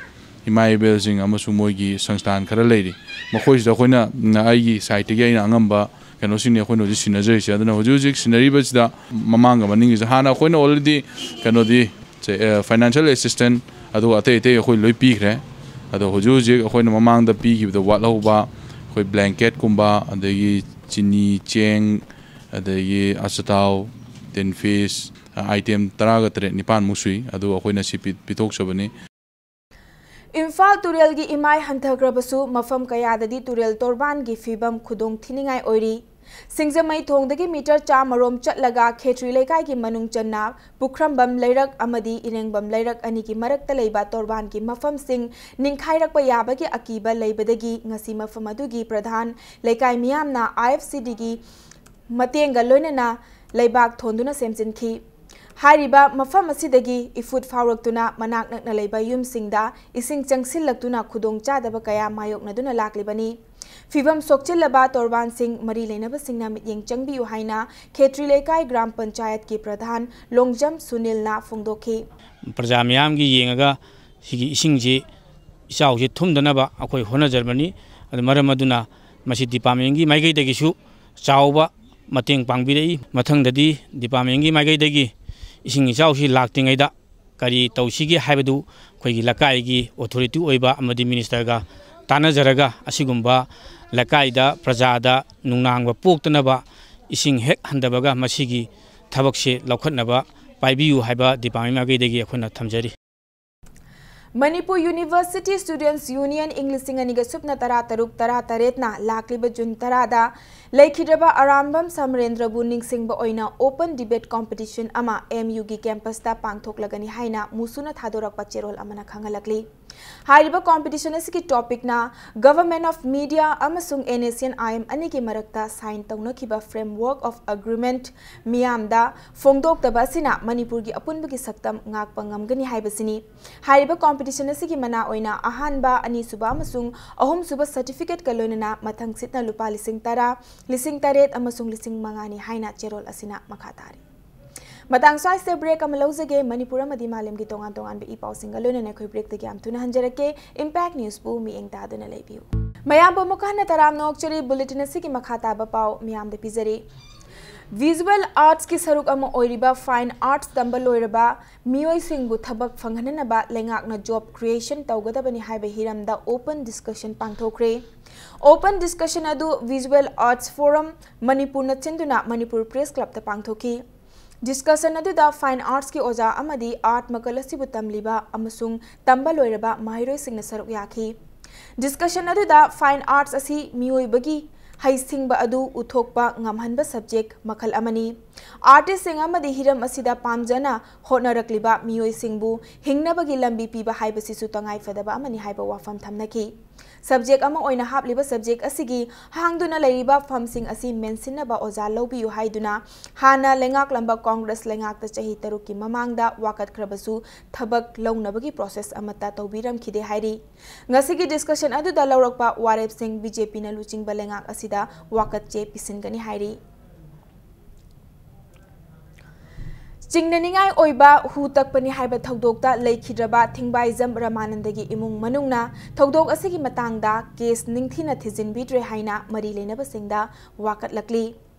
ꯏꯃꯥ ꯏꯕꯦꯜꯁꯤꯡ ꯑꯃꯁꯨꯡ ꯃꯣꯏꯒꯤ ꯁꯪꯁꯊꯥꯟ ꯈꯔ ꯂꯩꯔꯤ꯫ ꯃꯈꯣꯏꯁꯤꯗ ꯑꯩꯈꯣꯏꯅ, ꯎꯝ, ꯑꯩꯒꯤ ꯁꯥꯏꯠꯇꯒꯤ ꯑꯩꯅ ꯑꯉꯝꯕ ꯀꯩꯅꯣꯁꯤꯡꯅꯤ ꯑꯩꯈꯣꯏꯅ ꯍꯧꯖꯤꯛ ꯁꯤꯟꯅꯖꯔꯤꯁꯦ꯫ ꯑꯗꯨꯅ ꯍꯧꯖꯤꯛ ꯍꯧꯖꯤꯛ ꯁꯤꯟꯅꯔꯤꯕꯁꯤꯗ ꯃꯃꯥꯡꯒ ꯃꯅꯤꯡꯒꯤꯁꯦ ꯍꯥꯟꯅ ꯑꯩꯈꯣꯏꯅ already ꯀꯩꯅꯣꯗꯤ, ꯆꯦ-, ꯑ, financial assistance, ꯑꯗꯨꯒ ꯑꯇꯩ ꯑꯇꯩ ꯑꯩꯈꯣꯏ ꯂꯣꯏ ꯄꯤꯈ꯭ꯔꯦ꯫ ꯑꯗꯣ ꯍꯧꯖꯤꯛ ꯍꯧꯖꯤꯛ ꯑꯩꯈꯣꯏꯅ ꯃꯃꯥꯡꯗ ꯄꯤꯈꯤꯕꯗ ꯋꯥꯠꯍꯧꯕ ꯑꯩꯈꯣꯏ blanket ꯀꯨꯝꯕ, ꯑꯗꯒꯤ ꯆꯤꯅꯤ, ꯆꯦꯡ, ꯑꯗꯒꯤ ꯑꯆꯥꯊꯥꯎ, tin fish, item ꯇꯔꯥꯒ ꯇꯔꯦꯠ ꯅꯤꯄꯥꯟꯃꯨꯛ ꯁꯨꯏ꯫ ꯑꯗꯨ ꯑꯩꯈꯣꯏꯅ ꯁꯤ ꯄꯤ-, ꯄꯤꯊꯣꯛꯆꯕꯅꯤ꯫ ꯏꯝꯐꯥꯜ ꯇꯨꯔꯦꯜꯒꯤ ꯏꯃꯥꯏ ꯍꯟꯊꯈ꯭ꯔꯕꯁꯨ ꯃꯐꯝ ꯀꯌꯥꯗꯗꯤ ꯇꯨꯔꯦꯜ ꯇꯣꯔꯕꯥꯟꯒꯤ ꯐꯤꯕꯝ ꯈꯨꯗꯣꯡ ꯊꯤꯅꯤꯡꯉꯥꯏ ꯑꯣꯏꯔꯤ꯫ ꯁꯤꯡꯖꯃꯩ ꯊꯣꯡꯗꯒꯤ ꯃꯤꯇꯔ ꯆꯥꯝꯃꯔꯣꯝ ꯆꯠꯂꯒ ꯈꯦꯇ꯭ꯔꯤ ꯂꯩꯀꯥꯏꯒꯤ ꯃꯅꯨꯡ ꯆꯟꯅ ꯄꯨꯈ꯭ꯔꯝꯕꯝ ꯂꯩꯔꯛ ꯑꯃꯗꯤ ꯏꯔꯦꯡꯕꯝ ꯂꯩꯔꯛ ꯑꯅꯤꯒꯤ ꯃꯔꯛꯇ ꯂꯩꯕ ꯇꯣꯔꯕꯥꯟꯒꯤ ꯃꯐꯝꯁꯤꯡ ꯅꯤꯡꯈꯥꯏꯔꯛꯄ ꯌꯥꯕꯒꯤ ꯑꯀꯤꯕ ꯂꯩꯕꯗꯒꯤ ꯉꯁꯤ ꯃꯐꯝ ꯑꯗꯨꯒꯤ ꯄ꯭ꯔꯙꯥꯟ, ꯂꯩꯀꯥꯏ ꯃꯤꯌꯥꯝꯅ I F C Dꯒꯤ ꯃꯇꯦꯡꯒ ꯂꯣꯏꯅꯅ ꯂꯩꯕꯥꯛ ꯊꯣꯟꯗꯨꯅ ꯁꯦꯝꯖꯤꯟꯈꯤ꯫ ꯍꯥꯏꯔꯤꯕ ꯃꯐꯝ ꯑꯁꯤꯗꯒꯤ ꯏꯐꯨꯠ ꯐꯥꯎꯔꯛꯇꯨꯅ ꯃꯅꯥꯛ ꯅꯛꯅ ꯂꯩꯕ ꯌꯨꯝꯁꯤꯡꯗ ꯏꯁꯤꯡ ꯆꯪꯁꯤꯜꯂꯛꯇꯨꯅ ꯈꯨꯗꯣꯡꯆꯥꯗꯕ ꯀꯌꯥ ꯃꯥꯌꯣꯛꯅꯗꯨꯅ ꯂꯥꯛꯂꯤꯕꯅꯤ꯫ ꯐꯤꯚꯝ ꯁꯣꯛꯆꯤꯜꯂꯕ ꯇꯣꯔꯕꯥꯟꯁꯤꯡ ꯃꯔꯤ ꯂꯩꯅꯕꯁꯤꯡꯅ ꯃꯤꯠꯌꯦꯡ ꯆꯪꯕꯤꯌꯨ ꯍꯥꯏꯅ ꯈꯦꯇ꯭ꯔꯤ ꯂꯩꯀꯥꯏ ꯒ꯭ꯔꯥꯝ ꯄꯟꯆꯥꯌꯠꯀꯤ ꯄ꯭ꯔꯙꯥꯟ ꯂꯣꯡꯖꯝ ꯁꯨꯅꯤꯜꯅ ꯐꯣꯡꯗꯣꯛꯈꯤ꯫ ꯄ꯭ꯔꯖꯥ ꯃꯤꯌꯥꯝꯒꯤ ꯌꯦꯡꯉꯒ ꯁꯤꯒꯤ ꯏꯁꯤꯡꯁꯤ ꯏꯆꯥꯎꯁꯤ ꯊꯨꯝꯗꯅꯕ ꯑꯩꯈꯣꯏ ꯍꯣꯠꯅꯖꯔꯕꯅꯤ꯫ ꯑꯗꯨ ꯃꯔꯝ ꯑꯗꯨꯅ ꯃꯁꯤ departmentꯀꯤ ꯃꯥꯏꯀꯩꯗꯒꯤꯁꯨ ꯆꯥꯎꯕ ꯃꯇꯦꯡ ꯄꯥꯡꯕꯤꯔꯛꯏ꯫ ꯃꯊꯪꯗꯗꯤ departmentꯀꯤ ꯃꯥꯏꯀꯩꯗꯒꯤ ꯏꯁꯤꯡ ꯏꯆꯥꯎꯁꯤ ꯂꯥꯛꯇ꯭ꯔꯤꯉꯩꯗ ꯀꯔꯤ ꯇꯧꯁꯤꯒꯦ ꯍꯥꯏꯕꯗꯨ ꯑꯩꯈꯣꯏꯒꯤ ꯂꯩꯀꯥꯏꯒꯤ authority ꯑꯣꯏꯕ ꯑꯃꯗꯤ ministerꯒ ꯇꯥꯟꯅꯖꯔꯒ ꯑꯁꯤꯒꯨꯝꯕ ꯂꯩꯀꯥꯏꯗ ꯄ꯭ꯔꯖꯥꯗ ꯅꯨꯡꯅꯥꯡꯕ ꯄꯣꯛꯇꯅꯕ ꯏꯁꯤꯡ ꯍꯦꯛ ꯍꯟꯊꯕꯒ ꯃꯁꯤꯒꯤ ꯊꯕꯛꯁꯦ ꯂꯧꯈꯠꯅꯕ ꯄꯥꯏꯕꯤꯌꯨ ꯍꯥꯏꯕ department ꯃꯥꯏꯀꯩꯗꯒꯤ ꯑꯩꯈꯣꯏꯅ ꯊꯝꯖꯔꯤ꯫ Manipur University Students Union ꯏꯪ ꯂꯤꯁꯤꯡ ꯑꯅꯤꯒ ꯁꯨꯞꯅ ꯇꯔꯥ ꯇꯔꯨꯛ ꯇꯔꯥ ꯇꯔꯦꯠꯅ ꯂꯥꯛꯂꯤꯕ ꯖꯨꯟ ꯇꯔꯥꯗ ꯂꯩꯈꯤꯗ꯭ꯔꯕ ꯑꯔꯥꯝꯕꯝ ꯁꯃꯔꯦꯟꯗ꯭ꯔꯕꯨ ꯅꯤꯡꯁꯤꯡꯕ ꯑꯣꯏꯅ open debate competition ꯑꯃ M U ꯒꯤ campus ꯇ ꯄꯥꯡꯊꯣꯛꯂꯒꯅꯤ ꯍꯥꯏꯅ ꯃꯨꯁꯨꯅ ꯊꯥꯗꯣꯔꯛꯄ ꯆꯦꯔꯣꯜ ꯑꯃꯅ ꯈꯪꯍꯜꯂꯛꯂꯤ꯫ ꯍꯥꯏꯔꯤꯕ competition ꯑꯁꯤꯒꯤ topic ꯅ Government of Media ꯑꯃꯁꯨꯡ N S C N I M ꯑꯅꯤꯒꯤ ꯃꯔꯛꯇ sign ꯇꯧꯅꯈꯤꯕ Framework of Agreement ꯃꯤꯌꯥꯝꯗ ꯐꯣꯡꯗꯣꯛꯇꯕ ꯑꯁꯤꯅ ꯃꯅꯤꯄꯨꯔꯒꯤ ꯑꯄꯨꯟꯕꯒꯤ ꯁꯛꯇꯝ ꯉꯥꯛꯄ ꯉꯝꯒꯅꯤ ꯍꯥꯏꯕꯁꯤꯅꯤ꯫ ꯍꯥꯏꯔꯤꯕ competition ꯑꯁꯤꯒꯤ ꯃꯅꯥ ꯑꯣꯏꯅ ꯑꯍꯥꯟꯕ, ꯑꯅꯤꯁꯨꯕ ꯑꯃꯁꯨꯡ ꯑꯍꯨꯝꯁꯨꯕ certificate ꯀ ꯂꯣꯏꯅꯅ ꯃꯊꯪ ꯁꯤꯠꯅ ꯂꯨꯄꯥ ꯂꯤꯁꯤꯡ ꯇꯔꯥ, ꯂꯤꯁꯤꯡ ꯇꯔꯦꯠ ꯑꯃꯁꯨꯡ ꯂꯤꯁꯤꯡ ꯃꯉꯥꯅꯤ ꯍꯥꯏꯅ ꯆꯦꯔꯣꯜ ꯑꯁꯤꯅ ꯃꯈꯥ ꯇꯥꯔꯤ꯫ ꯃꯇꯥꯡ ꯁ꯭ꯋꯥꯏꯁꯤꯗ break ꯑꯃ ꯂꯧꯖꯒꯦ꯫ ꯃꯅꯤꯄꯨꯔ ꯑꯃꯗꯤ ꯃꯥꯂꯦꯝꯒꯤ ꯇꯣꯉꯥꯟ ꯇꯣꯉꯥꯟꯕ ꯏ ꯄꯥꯎꯁꯤꯡꯒ ꯂꯣꯏꯅꯅ ꯑꯩꯈꯣꯏ break ꯇꯒꯤ ꯌꯥꯝ ꯊꯨꯅ ꯍꯟꯖꯔꯛꯀꯦ꯫ Impact News ꯄꯨ ꯃꯤꯠꯌꯦꯡ ꯇꯥꯗꯨꯅ ꯂꯩꯕꯤꯌꯨ꯫ ꯃꯌꯥꯝꯕꯨ ꯑꯃꯨꯛ ꯍꯟꯅ ꯇꯔꯥꯝꯅ ꯑꯣꯛꯆꯔꯤ꯫ Bulletin ꯑꯁꯤꯒꯤ ꯃꯈꯥ ꯇꯥꯕ ꯄꯥꯎ ꯃꯤꯌꯥꯝꯗ ꯄꯤꯖꯔꯤ꯫ Visual Arts ꯀꯤ ꯁꯔꯨꯛ ꯑꯃ ꯑꯣꯏꯔꯤꯕ Fine Arts ꯇꯝꯕ ꯂꯣꯏꯔꯕ ꯃꯤꯑꯣꯏꯁꯤꯡꯕꯨ ꯊꯕꯛ ꯐꯪꯍꯟꯅꯅꯕ ꯂꯩꯉꯥꯛꯅ job creation ꯇꯧꯒꯗꯕꯅꯤ ꯍꯥꯏꯕ ꯍꯤꯔꯝꯗ open discussion ꯄꯥꯡꯊꯣꯛꯈ꯭ꯔꯦ꯫ Open discussion ꯑꯗꯨ Visual Arts Forum ꯃꯅꯤꯄꯨꯔꯅ ꯁꯤꯟꯗꯨꯅ ꯃꯅꯤꯄꯨꯔ Press Club ꯇ ꯄꯥꯡꯊꯣꯛꯈꯤ꯫ Discussion ꯑꯗꯨꯗ Fine Arts ꯀꯤ ꯑꯣꯖꯥ ꯑꯃꯗꯤ art ꯃꯈꯜ ꯑꯁꯤꯕꯨ ꯇꯝꯂꯤꯕ ꯑꯃꯁꯨꯡ ꯇꯝꯕ ꯂꯣꯏꯔꯕ ꯃꯍꯩꯔꯣꯏꯁꯤꯡꯅ ꯁꯔꯨꯛ ꯌꯥꯈꯤ꯫ Discussion ꯑꯗꯨꯗ Fine Arts ꯑꯁꯤ ꯃꯤꯑꯣꯏꯕꯒꯤ ꯍꯩꯁꯤꯡꯕ ꯑꯗꯨ ꯎꯠꯊꯣꯛꯄ ꯉꯝꯍꯟꯕ subject ꯃꯈꯜ ꯑꯃꯅꯤ꯫ Artist ꯁꯤꯡ ꯑꯃꯗꯤ ꯍꯤꯔꯝ ꯑꯁꯤꯗ ꯄꯥꯝꯖꯅ ꯍꯣꯠꯅꯔꯛꯂꯤꯕ ꯃꯤꯑꯣꯏꯁꯤꯡꯕꯨ ꯍꯤꯡꯅꯕꯒꯤ ꯂꯝꯕꯤ ꯄꯤꯕ ꯍꯥꯏꯕꯁꯤꯁꯨ ꯇꯉꯥꯏꯐꯗꯕ ꯑꯃꯅꯤ ꯍꯥꯏꯕ ꯋꯥꯐꯝ ꯊꯝꯅꯈꯤ꯫ Subject ꯑꯃ ꯑꯣꯏꯅ ꯍꯥꯞꯂꯤꯕ subject ꯑꯁꯤꯒꯤ ꯍꯥꯡꯗꯨꯅ ꯂꯩꯔꯤꯕ ꯐꯝꯁꯤꯡ ꯑꯁꯤ ꯃꯦꯟꯁꯤꯟꯅꯕ ꯑꯣꯖꯥ ꯂꯧꯕꯤꯌꯨ ꯍꯥꯏꯗꯨꯅ ꯍꯥꯟꯅ ꯂꯩꯉꯥꯛꯂꯝꯕ Congress ꯂꯩꯉꯥꯛꯇ ꯆꯍꯤ ꯇꯔꯨꯛꯀꯤ ꯃꯃꯥꯡꯗ ꯋꯥꯀꯠꯈ꯭ꯔꯕꯁꯨ ꯊꯕꯛ ꯂꯧꯅꯕꯒꯤ process ꯑꯃꯠꯇ ꯇꯧꯕꯤꯔꯝꯈꯤꯗꯦ ꯍꯥꯏꯔꯤ꯫ ꯉꯁꯤꯒꯤ discussion ꯑꯗꯨꯗ ꯂꯧꯔꯛꯄ ꯋꯥꯔꯦꯞꯁꯤꯡ B J P ꯅ ꯂꯨꯆꯤꯡꯕ ꯂꯩꯉꯥꯛ ꯑꯁꯤꯗ ꯋꯥꯀꯠ ꯆꯦ ꯄꯤꯁꯤꯟꯒꯅꯤ ꯍꯥꯏꯔꯤ꯫ ꯆꯤꯡꯅꯅꯤꯡꯉꯥꯏ ꯑꯣꯏꯕ ꯍꯨ ꯇꯛꯄꯅꯤ ꯍꯥꯏꯕ ꯊꯧꯗꯣꯛꯇ ꯂꯩꯈꯤꯗ꯭ꯔꯕ ꯊꯤꯡꯕꯥꯏꯖꯝ ꯔꯃꯥꯅꯟꯗꯒꯤ ꯏꯃꯨꯡ ꯃꯅꯨꯡꯅ ꯊꯧꯗꯣꯛ ꯑꯁꯤꯒꯤ ꯃꯇꯥꯡꯗ case ꯅꯤꯡꯊꯤꯅ ꯊꯤꯖꯤꯟꯕꯤꯗ꯭ꯔꯦ ꯍꯥꯏꯅ ꯃꯔꯤ ꯂꯩꯅꯕꯁꯤꯡꯗ ꯋꯥꯀꯠꯂꯛꯂꯤ꯫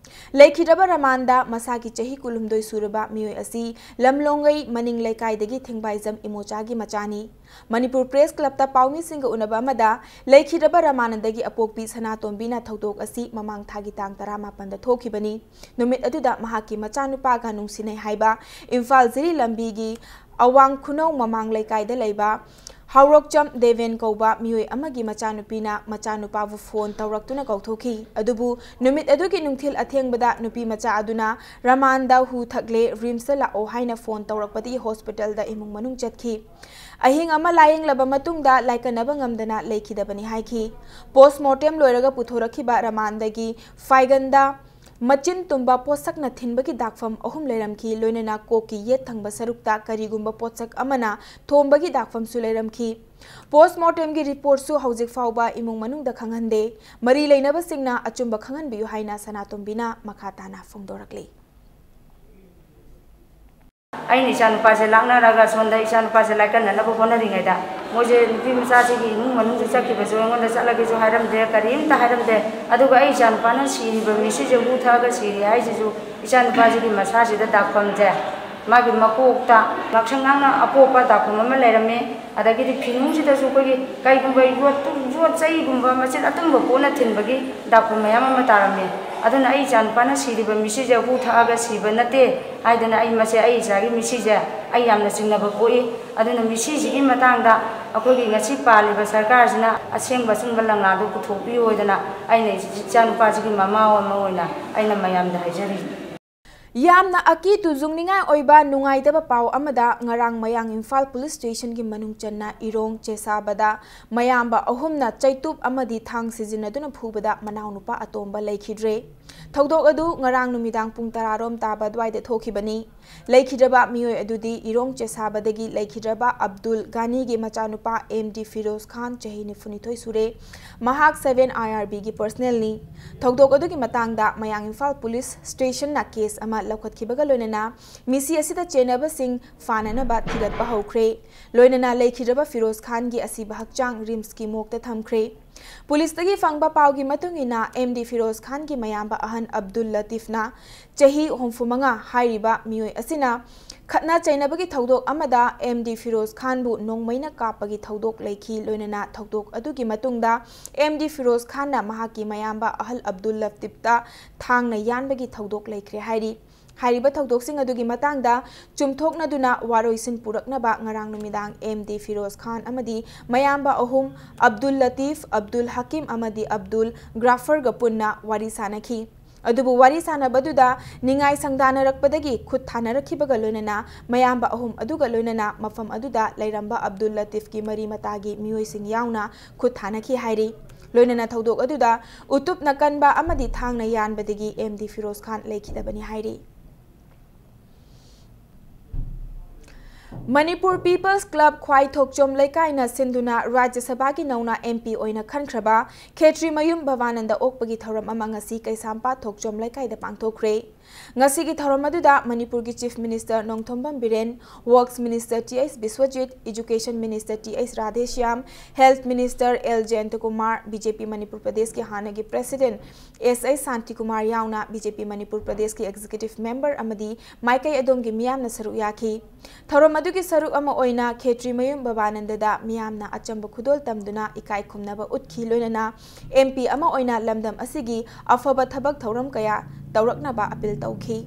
ꯂꯩꯈꯤꯗ꯭ꯔꯕ ꯔꯃꯥꯟꯗ ꯃꯁꯥꯒꯤ ꯆꯍꯤ ꯀꯨꯟꯍꯨꯝꯗꯣꯏ ꯁꯨꯔꯕ ꯃꯤꯑꯣꯏ ꯑꯁꯤ ꯂꯝꯂꯣꯡꯒꯩ ꯃꯅꯤꯡ ꯂꯩꯀꯥꯏꯗꯒꯤ ꯊꯦꯡꯕꯥꯏꯖꯝ ꯏꯃꯣꯆꯥꯒꯤ ꯃꯆꯥꯅꯤ꯫ ꯃꯅꯤꯄꯨꯔ ꯄ꯭ꯔꯦꯁ ꯀ꯭ꯂꯕꯇ ꯄꯥꯎꯃꯤꯁꯤꯡꯒ ꯎꯅꯕ ꯑꯃꯗ ꯂꯩꯈꯤꯗ꯭ꯔꯕ ꯔꯃꯥꯅꯟꯗꯒꯤ ꯑꯄꯣꯛꯄꯤ ꯁꯅꯥꯇꯣꯝꯕꯤꯅ ꯊꯧꯗꯣꯛ ꯑꯁꯤ ꯃꯃꯥꯡ ꯊꯥꯒꯤ ꯇꯥꯡ ꯇꯔꯥꯃꯥꯄꯟꯗ ꯊꯣꯛꯈꯤꯕꯅꯤ꯫ ꯅꯨꯃꯤꯠ ꯑꯗꯨꯗ ꯃꯍꯥꯛꯀꯤ ꯃꯆꯥꯅꯨꯄꯥꯒ ꯅꯨꯡꯁꯤꯅꯩ ꯍꯥꯏꯕ ꯏꯝꯐꯥꯜ ꯖꯤꯔꯤ ꯂꯝꯕꯤꯒꯤ ꯑꯋꯥꯡ ꯈꯨꯅꯧ ꯃꯃꯥꯡ ꯂꯩꯀꯥꯏꯗ ꯂꯩꯕ ꯍꯥꯎꯔꯣꯛꯆꯝ ꯗꯦꯕꯦꯟ ꯀꯧꯕ ꯃꯤꯑꯣꯏ ꯑꯃꯒꯤ ꯃꯆꯥꯅꯨꯄꯤꯅ ꯃꯆꯥꯅꯨꯄꯥꯕꯨ ꯐꯣꯟ ꯇꯧꯔꯛꯇꯨꯅ ꯀꯧꯊꯣꯛꯈꯤ꯫ ꯑꯗꯨꯕꯨ ꯅꯨꯃꯤꯠ ꯑꯗꯨꯒꯤ ꯅꯨꯡꯊꯤꯜ ꯑꯊꯦꯡꯕꯗ ꯅꯨꯄꯤ ꯃꯆꯥ ꯑꯗꯨꯅ ꯔꯃꯥꯟꯗ ꯍꯨ ꯊꯛꯂꯦ, ꯔꯤꯝꯁꯇ ꯂꯥꯛꯑꯣ ꯍꯥꯏꯅ ꯐꯣꯟ ꯇꯧꯔꯛꯄꯗꯒꯤ ꯍꯣꯁꯄꯤꯇꯥꯜꯗ ꯏꯃꯨꯡ ꯃꯅꯨꯡ ꯆꯠꯈꯤ꯫ ꯑꯍꯤꯡ ꯑꯃ ꯂꯥꯌꯦꯡꯂꯕ ꯃꯇꯨꯡꯗ ꯂꯥꯏꯀꯠꯅꯕ ꯉꯝꯗꯅ ꯂꯩꯈꯤꯗꯕꯅꯤ ꯍꯥꯏꯈꯤ꯫ ꯄꯣꯁꯃꯣꯔꯇꯦꯝ ꯂꯣꯏꯔꯒ ꯄꯨꯊꯣꯔꯛꯈꯤꯕ ꯔꯃꯥꯟꯗꯒꯤ ꯐꯥꯏꯒꯟꯗ ꯃꯆꯤꯟ ꯇꯨꯝꯕ ꯄꯣꯠꯁꯛꯅ ꯊꯤꯟꯕꯒꯤ ꯗꯥꯛꯐꯝ ꯑꯍꯨꯝ ꯂꯩꯔꯝꯈꯤ, ꯂꯣꯏꯅꯅ ꯀꯣꯛꯀꯤ ꯌꯦꯠ ꯊꯪꯕ ꯁꯔꯨꯛꯇ ꯀꯔꯤꯒꯨꯝꯕ ꯄꯣꯠꯁꯛ ꯑꯃꯅ ꯊꯣꯝꯕꯒꯤ ꯗꯥꯛꯐꯝꯁꯨ ꯂꯩꯔꯝꯈꯤ꯫ ꯄꯣꯁꯃꯣꯔꯇꯦꯝꯒꯤ ꯔꯤꯄꯣꯔꯠꯁꯨ ꯍꯧꯖꯤꯛ ꯐꯥꯎꯕ ꯏꯃꯨꯡ ꯃꯅꯨꯡꯗ ꯈꯪꯍꯟꯗꯦ꯫ ꯃꯔꯤ ꯂꯩꯅꯕꯁꯤꯡꯅ ꯑꯆꯨꯝꯕ ꯈꯪꯍꯟꯕꯤꯌꯨ ꯍꯥꯏꯅ ꯁꯅꯥꯇꯣꯝꯕꯤꯅ ꯃꯈꯥ ꯇꯥꯅ ꯐꯣꯡꯗꯣꯔꯛꯂꯤ꯫ ꯑꯩꯅ ꯏꯆꯥꯅꯨꯄꯥꯁꯦ ꯂꯥꯛꯅꯔꯒ ꯁꯣꯝꯗ ꯏꯆꯥꯅꯨꯄꯥꯁꯦ ꯂꯥꯏꯀꯠꯅꯅꯕ ꯍꯣꯠꯅꯔꯤꯉꯩꯗ ꯃꯣꯏꯁꯦ ꯅꯨꯄꯤ ꯃꯆꯥꯁꯤꯒꯤ ꯏꯃꯨꯡ ꯃꯅꯨꯡꯁꯨ ꯆꯠꯈꯤꯕꯁꯨ ꯑꯩꯉꯣꯟꯗ ꯆꯠꯂꯒꯦꯁꯨ ꯍꯥꯏꯔꯝꯗꯦ, ꯀꯔꯤꯝꯇ ꯍꯥꯏꯔꯝꯗꯦ꯫ ꯑꯗꯨꯒ ꯑꯩ ꯏꯆꯥꯅꯨꯄꯥꯅ ꯁꯤꯔꯤꯕ ꯃꯤꯁꯤꯁꯦ ꯍꯨ ꯊꯛꯑꯒ ꯁꯤꯔꯤ ꯍꯥꯏꯁꯤꯁꯨ ꯏꯆꯥꯅꯨꯄꯥꯁꯤꯒꯤ ꯃꯁꯥꯁꯤꯗ ꯗꯥꯛꯐꯝꯁꯦ ꯃꯥꯒꯤ ꯃꯀꯣꯛꯇ ꯉꯥꯛꯁꯪ ꯉꯥꯡꯅ ꯑꯄꯣꯞꯄ ꯗꯥꯛꯐꯝ ꯑꯃ ꯂꯩꯔꯝꯃꯤ꯫ ꯑꯗꯒꯤꯗꯤ ꯐꯤꯅꯨꯡꯁꯤꯗꯁꯨ ꯑꯩꯈꯣꯏꯒꯤ ꯀꯩꯒꯨꯝꯕ ꯌꯣꯠ ꯌꯣꯠ ꯆꯩꯒꯨꯝꯕ ꯃꯆꯤꯟ ꯑꯇꯨꯝꯕ ꯄꯣꯠꯅ ꯊꯤꯟꯕꯒꯤ ꯗꯥꯛꯐꯝ ꯃꯌꯥꯝ ꯑꯃ ꯇꯥꯔꯝꯃꯤ꯫ ꯑꯗꯨꯅ ꯑꯩ ꯏꯆꯥꯅꯨꯄꯥꯅ ꯁꯤꯔꯤꯕ ꯃꯤꯁꯤꯁꯦ ꯍꯨ ꯊꯛꯑꯒ ꯁꯤꯕ ꯅꯠꯇꯦ ꯍꯥꯏꯗꯅ ꯑꯩ ꯃꯁꯦ ꯑꯩ ꯏꯆꯥꯒꯤ ꯃꯤꯁꯤꯁꯦ ꯑꯩ ꯌꯥꯝꯅ ꯆꯤꯡꯅꯕ ꯄꯣꯛꯏ꯫ ꯑꯗꯨꯅ ꯃꯤꯁꯤꯁꯤꯒꯤ ꯃꯇꯥꯡꯗ ꯑꯩꯈꯣꯏꯒꯤ ꯉꯁꯤ ꯄꯥꯜꯂꯤꯕ ꯁꯔꯀꯥꯔꯁꯤꯅ ꯑꯁꯦꯡꯕ ꯑꯆꯨꯝꯕ ꯂꯪꯂꯥꯗꯨ ꯄꯨꯊꯣꯛꯄꯤꯌꯨ ꯍꯥꯏꯗꯅ ꯑꯩꯅ ꯏꯆꯥꯅꯨꯄꯥꯁꯤꯒꯤ ꯃꯃꯥ ꯑꯃ ꯑꯣꯏꯅ ꯑꯩꯅ ꯃꯌꯥꯝꯗ ꯍꯥꯏꯖꯔꯤ꯫ ꯌꯥꯝꯅ ꯑꯀꯤ ꯇꯨꯖꯨꯡꯅꯤꯡꯉꯥꯏ ꯑꯣꯏꯕ ꯅꯨꯡꯉꯥꯏꯇꯕ ꯄꯥꯎ ꯑꯃꯗ ꯉꯔꯥꯡ ꯃꯌꯥꯡ ꯏꯝꯐꯥꯜ ꯄꯨꯂꯤꯁ ꯁ꯭ꯇꯦꯁꯟꯒꯤ ꯃꯅꯨꯡ ꯆꯟꯅ ꯏꯔꯣꯡ ꯆꯦꯁꯥꯕꯗ ꯃꯌꯥꯝꯕ ꯑꯍꯨꯝꯅ ꯆꯩꯇꯨꯞ ꯑꯃꯗꯤ ꯊꯥꯡ ꯁꯤꯖꯤꯟꯅꯗꯨꯅ ꯐꯨꯕꯗ ꯃꯅꯥꯎꯅꯨꯄꯥ ꯑꯇꯣꯝꯕ ꯂꯩꯈꯤꯗ꯭ꯔꯦ꯫ ꯊꯧꯗꯣꯛ ꯑꯗꯨ ꯉꯔꯥꯡ ꯅꯨꯃꯤꯗꯥꯡ ꯄꯨꯡ ꯇꯔꯥꯔꯣꯝ ꯇꯥꯕ ꯑꯗꯨꯋꯥꯏꯗ ꯊꯣꯛꯈꯤꯕꯅꯤ꯫ ꯂꯩꯈꯤꯗ꯭ꯔꯕ ꯃꯤꯑꯣꯏ ꯑꯗꯨꯗꯤ ꯏꯔꯣꯡ ꯆꯦꯁꯥꯕꯗꯒꯤ ꯂꯩꯈꯤꯗ꯭ꯔꯕ ꯑꯕꯗꯨꯜ ꯒꯥꯅꯤꯒꯤ ꯃꯆꯥꯅꯨꯄꯥ ꯑꯦꯝ ꯗꯤ ꯐꯤꯔꯣꯖ ꯈꯥꯟ, ꯆꯍꯤ ꯅꯤꯐꯨꯅꯤꯊꯣꯏ ꯁꯨꯔꯦ꯫ ꯃꯍꯥꯛ ꯁꯚꯦꯟ ꯑꯥꯏ ꯑꯥꯔ ꯕꯤꯒꯤ ꯄꯔꯁꯅꯦꯜꯅꯤ꯫ ꯊꯧꯗꯣꯛ ꯑꯗꯨꯒꯤ ꯃꯇꯥꯡꯗ ꯃꯌꯥꯡ ꯏꯝꯐꯥꯜ ꯄꯨꯂꯤꯁ ꯁ꯭ꯇꯦꯁꯟꯅ ꯀꯦꯁ ꯑꯃ ꯂꯧꯈꯠꯈꯤꯕꯒ ꯂꯣꯏꯅꯅ ꯃꯤꯁꯤ ꯑꯁꯤꯗ ꯆꯦꯟꯅꯕꯁꯤꯡ ꯐꯥꯅꯅꯕ ꯊꯤꯒꯠꯄ ꯍꯧꯈ꯭ꯔꯦ꯫ ꯂꯣꯏꯅꯅ ꯂꯩꯈꯤꯗ꯭ꯔꯕ ꯐꯤꯔꯣꯖ ꯈꯥꯟꯒꯤ ꯑꯁꯤꯕ ꯍꯛꯆꯥꯡ ꯔꯤꯝꯁꯀꯤ ꯃꯣꯔꯒꯇ ꯊꯝꯈ꯭ꯔꯦ꯫ ꯄꯨꯂꯤꯁꯇꯒꯤ ꯐꯪꯕ ꯄꯥꯎꯒꯤ ꯃꯇꯨꯡ ꯏꯟꯅ, ꯑꯦꯝ ꯗꯤ ꯐꯤꯔꯣꯖ ꯈꯥꯟꯒꯤ ꯃꯌꯥꯝꯕ ꯑꯍꯟ ꯑꯕꯗꯨꯜ ꯂꯇꯤꯐꯅ ꯆꯍꯤ ꯍꯨꯝꯐꯨ ꯃꯉꯥ ꯍꯥꯏꯔꯤꯕ ꯃꯤꯑꯣꯏ ꯑꯁꯤꯅ ꯈꯠꯅ ꯆꯩꯅꯕꯒꯤ ꯊꯧꯗꯣꯛ ꯑꯃꯗ ꯑꯦꯝ ꯗꯤ ꯐꯤꯔꯣꯖ ꯈꯥꯟꯕꯨ ꯅꯣꯡꯃꯩꯅ ꯀꯥꯞꯄꯒꯤ ꯊꯧꯗꯣꯛ ꯂꯩꯈꯤ꯫ ꯂꯣꯏꯅꯅ ꯊꯧꯗꯣꯛ ꯑꯗꯨꯒꯤ ꯃꯇꯨꯡꯗ ꯑꯦꯝ ꯗꯤ ꯐꯤꯔꯣꯖ ꯈꯥꯟꯅ ꯃꯍꯥꯛꯀꯤ ꯃꯌꯥꯝꯕ ꯑꯍꯜ ꯑꯕꯗꯨꯜ ꯂꯇꯤꯐꯇ ꯊꯥꯡꯅ ꯌꯥꯟꯕꯒꯤ ꯊꯧꯗꯣꯛ ꯂꯩꯈ꯭ꯔꯦ ꯍꯥꯏꯔꯤ꯫ ꯍꯥꯏꯔꯤꯕ ꯊꯧꯗꯣꯛꯁꯤꯡ ꯑꯗꯨꯒꯤ ꯃꯇꯥꯡꯗ ꯆꯨꯝꯊꯣꯛꯅꯗꯨꯅ ꯋꯥꯔꯣꯏꯁꯤꯟ ꯄꯨꯔꯛꯅꯕ ꯉꯔꯥꯡ ꯅꯨꯃꯤꯗꯥꯡ ꯑꯦꯝ ꯗꯤ ꯐꯤꯔꯣꯖ ꯈꯥꯟ ꯑꯃꯗꯤ ꯃꯌꯥꯝꯕ ꯑꯍꯨꯝ ꯑꯕꯗꯨꯜ ꯂꯇꯤꯐ, ꯑꯕꯗꯨꯜ ꯍꯀꯤꯝ ꯑꯃꯗꯤ ꯑꯕꯗꯨꯜ ꯒ꯭ꯔꯥꯐꯔꯒ ꯄꯨꯟꯅ ꯋꯥꯔꯤ ꯁꯥꯅꯈꯤ꯫ ꯑꯗꯨꯕꯨ ꯋꯥꯔꯤ ꯁꯥꯅꯕꯗꯨꯗ ꯅꯤꯡꯉꯥꯏ ꯁꯪꯗꯥꯅꯔꯛꯄꯗꯒꯤ ꯈꯨꯠ ꯊꯥꯅꯔꯛꯈꯤꯕꯒ ꯂꯣꯏꯅꯅ ꯃꯌꯥꯝꯕ ꯑꯍꯨꯝ ꯑꯗꯨꯒ ꯂꯣꯏꯅꯅ ꯃꯐꯝ ꯑꯗꯨꯗ ꯂꯩꯔꯝꯕ ꯑꯕꯗꯨꯜ ꯂꯇꯤꯐꯀꯤ ꯃꯔꯤ ꯃꯇꯥꯒꯤ ꯃꯤꯑꯣꯏꯁꯤꯡ ꯌꯥꯎꯅ ꯈꯨꯠ ꯊꯥꯅꯈꯤ ꯍꯥꯏꯔꯤ꯫ ꯂꯣꯏꯅꯅ ꯊꯧꯗꯣꯛ ꯑꯗꯨꯗ ꯎꯇꯨꯞꯅ ꯀꯟꯕ ꯑꯃꯗꯤ ꯊꯥꯡꯅ ꯌꯥꯟꯕꯗꯒꯤ ꯑꯦꯝ ꯗꯤ ꯐꯤꯔꯣꯖ ꯈꯥꯟ ꯂꯩꯈꯤꯗꯕꯅꯤ ꯍꯥꯏꯔꯤ꯫ ꯃꯅꯤꯄꯨꯔ ꯄꯤꯄꯜꯁ ꯀ꯭ꯂꯕ ꯈ꯭ꯋꯥꯏꯊꯣꯛꯆꯣꯝ ꯂꯩꯀꯥꯏꯅ ꯁꯤꯟꯗꯨꯅ ꯔꯥꯖ꯭ꯌ ꯁꯚꯥꯒꯤ ꯅꯧꯅ ꯑꯦꯝ ꯄꯤ ꯑꯣꯏꯅ ꯈꯟꯈ꯭ꯔꯕ ꯈꯦꯇ꯭ꯔꯤꯃꯌꯨꯝ ꯚꯕꯥꯅꯟꯗ ꯑꯣꯛꯄꯒꯤ ꯊꯧꯔꯝ ꯑꯃ ꯉꯁꯤ ꯀꯩꯁꯥꯝꯄꯥꯠ ꯊꯣꯛꯆꯣꯝ ꯂꯩꯀꯥꯏꯗ ꯄꯥꯡꯊꯣꯛꯈ꯭ꯔꯦ꯫ ꯉꯁꯤꯒꯤ ꯊꯧꯔꯝ ꯑꯗꯨꯗ ꯃꯅꯤꯄꯨꯔꯒꯤ chief minister Nongthombam Biren, works minister T H Biswajit, education minister T H Radheshyam, health minister L Jayantakumar, B J P Manipur ꯄ꯭ꯔꯗꯦꯁꯀꯤ ꯍꯥꯟꯅꯒꯤ ꯄ꯭ꯔꯦꯁꯤꯗꯦꯟꯠ ꯑꯦꯁ ꯑꯩꯆ ꯁꯥꯟꯇꯤꯀꯨꯃꯥꯔ ꯌꯥꯎꯅ ꯕꯤ ꯖꯦ ꯄꯤ ꯃꯅꯤꯄꯨꯔ ꯄ꯭ꯔꯗꯦꯁꯀꯤ ꯑꯦꯛꯖꯤꯀ꯭ꯌꯨꯇꯤꯚ ꯃꯦꯝꯕꯔ ꯑꯃꯗꯤ ꯃꯥꯏꯀꯩ ꯑꯗꯣꯝꯒꯤ ꯃꯤꯌꯥꯝꯅ ꯁꯔꯨꯛ ꯌꯥꯈꯤ꯫ ꯊꯧꯔꯝ ꯑꯗꯨꯒꯤ ꯁꯔꯨꯛ ꯑꯃ ꯑꯣꯏꯅ ꯈꯦꯇ꯭ꯔꯤꯃꯌꯨꯝ ꯚꯕꯥꯅꯟꯗꯗ ꯃꯤꯌꯥꯝꯅ ꯑꯆꯝꯕ ꯈꯨꯗꯣꯜ ꯇꯝꯗꯨꯅ ꯏꯀꯥꯏ ꯈꯨꯝꯅꯕ ꯎꯠꯈꯤ, ꯂꯣꯏꯅꯅ ꯑꯦꯝ ꯄꯤ ꯑꯃ ꯑꯣꯏꯅ ꯂꯝꯗꯝ ꯑꯁꯤꯒꯤ ꯑꯐꯕ ꯊꯕꯛ ꯊꯧꯔꯝ ꯀꯌꯥ ꯇꯧꯔꯛꯅꯕ ꯑꯄꯤꯜ ꯇꯧꯈꯤ꯫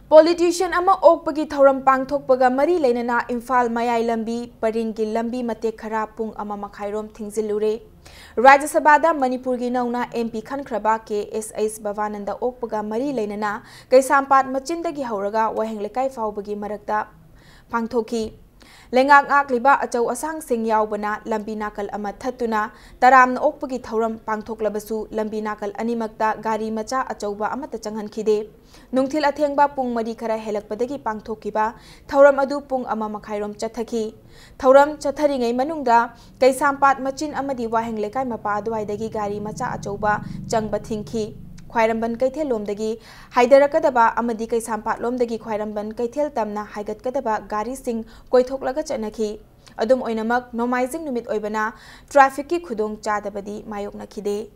ꯄꯣꯂꯤꯇꯤꯁꯤꯌꯟ ꯑꯃ ꯑꯣꯛꯄꯒꯤ ꯊꯧꯔꯝ ꯄꯥꯡꯊꯣꯛꯄꯒ ꯃꯔꯤ ꯂꯩꯅꯅ ꯏꯝꯐꯥꯜ ꯃꯌꯥꯏ ꯂꯝꯕꯤ ꯄꯔꯤꯡꯒꯤ ꯂꯝꯕꯤ ꯃꯇꯦꯛ ꯈꯔ ꯄꯨꯡ ꯑꯃ ꯃꯈꯥꯏꯔꯣꯝ ꯊꯤꯡꯖꯤꯜꯂꯨꯔꯦ꯫ ꯔꯥꯖ꯭ꯌ ꯁꯚꯥꯗ ꯃꯅꯤꯄꯨꯔꯒꯤ ꯅꯧꯅ ꯑꯦꯝ ꯄꯤ ꯈꯟꯈ꯭ꯔꯕ ꯀꯦ ꯑꯦꯁ ꯑꯩꯆ ꯚꯕꯥꯅꯟꯗ ꯑꯣꯛꯄꯒ ꯃꯔꯤ ꯂꯩꯅꯅ ꯀꯩꯁꯥꯝꯄꯥꯠ ꯃꯆꯤꯟꯗꯒꯤ ꯍꯧꯔꯒ ꯋꯥꯍꯦꯡ ꯂꯩꯀꯥꯏ ꯐꯥꯎꯕꯒꯤ ꯃꯔꯛꯇ ꯄꯥꯡꯊꯣꯛꯈꯤ꯫ ꯂꯩꯉꯥꯛ ꯉꯥꯛꯂꯤꯕ ꯑꯆꯧ ꯑꯁꯥꯡꯁꯤꯡ ꯌꯥꯎꯕꯅ ꯂꯝꯕꯤ ꯅꯥꯀꯜ ꯑꯃ ꯊꯠꯇꯨꯅ ꯇꯔꯥꯝꯅ ꯑꯣꯛꯄꯒꯤ ꯊꯧꯔꯝ ꯄꯥꯡꯊꯣꯛꯂꯕꯁꯨ ꯂꯝꯕꯤ ꯅꯥꯀꯜ ꯑꯅꯤꯃꯛꯇ ꯒꯥꯔꯤ ꯃꯆꯥ ꯑꯆꯧꯕ ꯑꯃꯠꯇ ꯆꯪꯍꯟꯈꯤꯗꯦ꯫ ꯅꯨꯡꯊꯤꯜ ꯑꯊꯦꯡꯕ ꯄꯨꯡ ꯃꯔꯤ ꯈꯔ ꯍꯦꯜꯂꯛꯄꯗꯒꯤ ꯄꯥꯡꯊꯣꯛꯈꯤꯕ ꯊꯧꯔꯝ ꯑꯗꯨ ꯄꯨꯡ ꯑꯃ ꯃꯈꯥꯏꯔꯣꯝ ꯆꯠꯊꯈꯤ꯫ ꯊꯧꯔꯝ ꯆꯠꯊꯔꯤꯉꯩ ꯃꯅꯨꯡꯗ ꯀꯩꯁꯥꯝꯄꯥꯠ ꯃꯆꯤꯟ ꯑꯃꯗꯤ ꯋꯥꯍꯦꯡ ꯂꯩꯀꯥꯏ ꯃꯄꯥ ꯑꯗꯨꯋꯥꯏꯗꯒꯤ ꯒꯥꯔꯤ ꯃꯆꯥ ꯑꯆꯧꯕ ꯆꯪꯕ ꯊꯤꯡꯈꯤ꯫ ꯈ꯭ꯋꯥꯏꯔꯝꯕꯟ ꯀꯩꯊꯦꯜꯂꯣꯝꯗꯒꯤ ꯍꯥꯏꯗꯔꯛꯀꯗꯕ ꯑꯃꯗꯤ ꯀꯩꯁꯥꯝꯄꯥꯠꯂꯣꯝꯗꯒꯤ ꯈ꯭ꯋꯥꯏꯔꯝꯕꯟ ꯀꯩꯊꯦꯜ ꯇꯝꯅ ꯍꯥꯏꯒꯠꯀꯗꯕ ꯒꯥꯔꯤꯁꯤꯡ ꯀꯣꯏꯊꯣꯛꯂꯒ ꯆꯠꯅꯈꯤ꯫ ꯑꯗꯨꯝ ꯑꯣꯏꯅꯃꯛ, ꯅꯣꯡꯃꯥꯏꯖꯤꯡ ꯅꯨꯃꯤꯠ ꯑꯣꯏꯕꯅ trafficꯀꯤ ꯈꯨꯗꯣꯡ ꯆꯥꯗꯕꯗꯤ ꯃꯥꯌꯣꯛꯅꯈꯤꯗꯦ꯫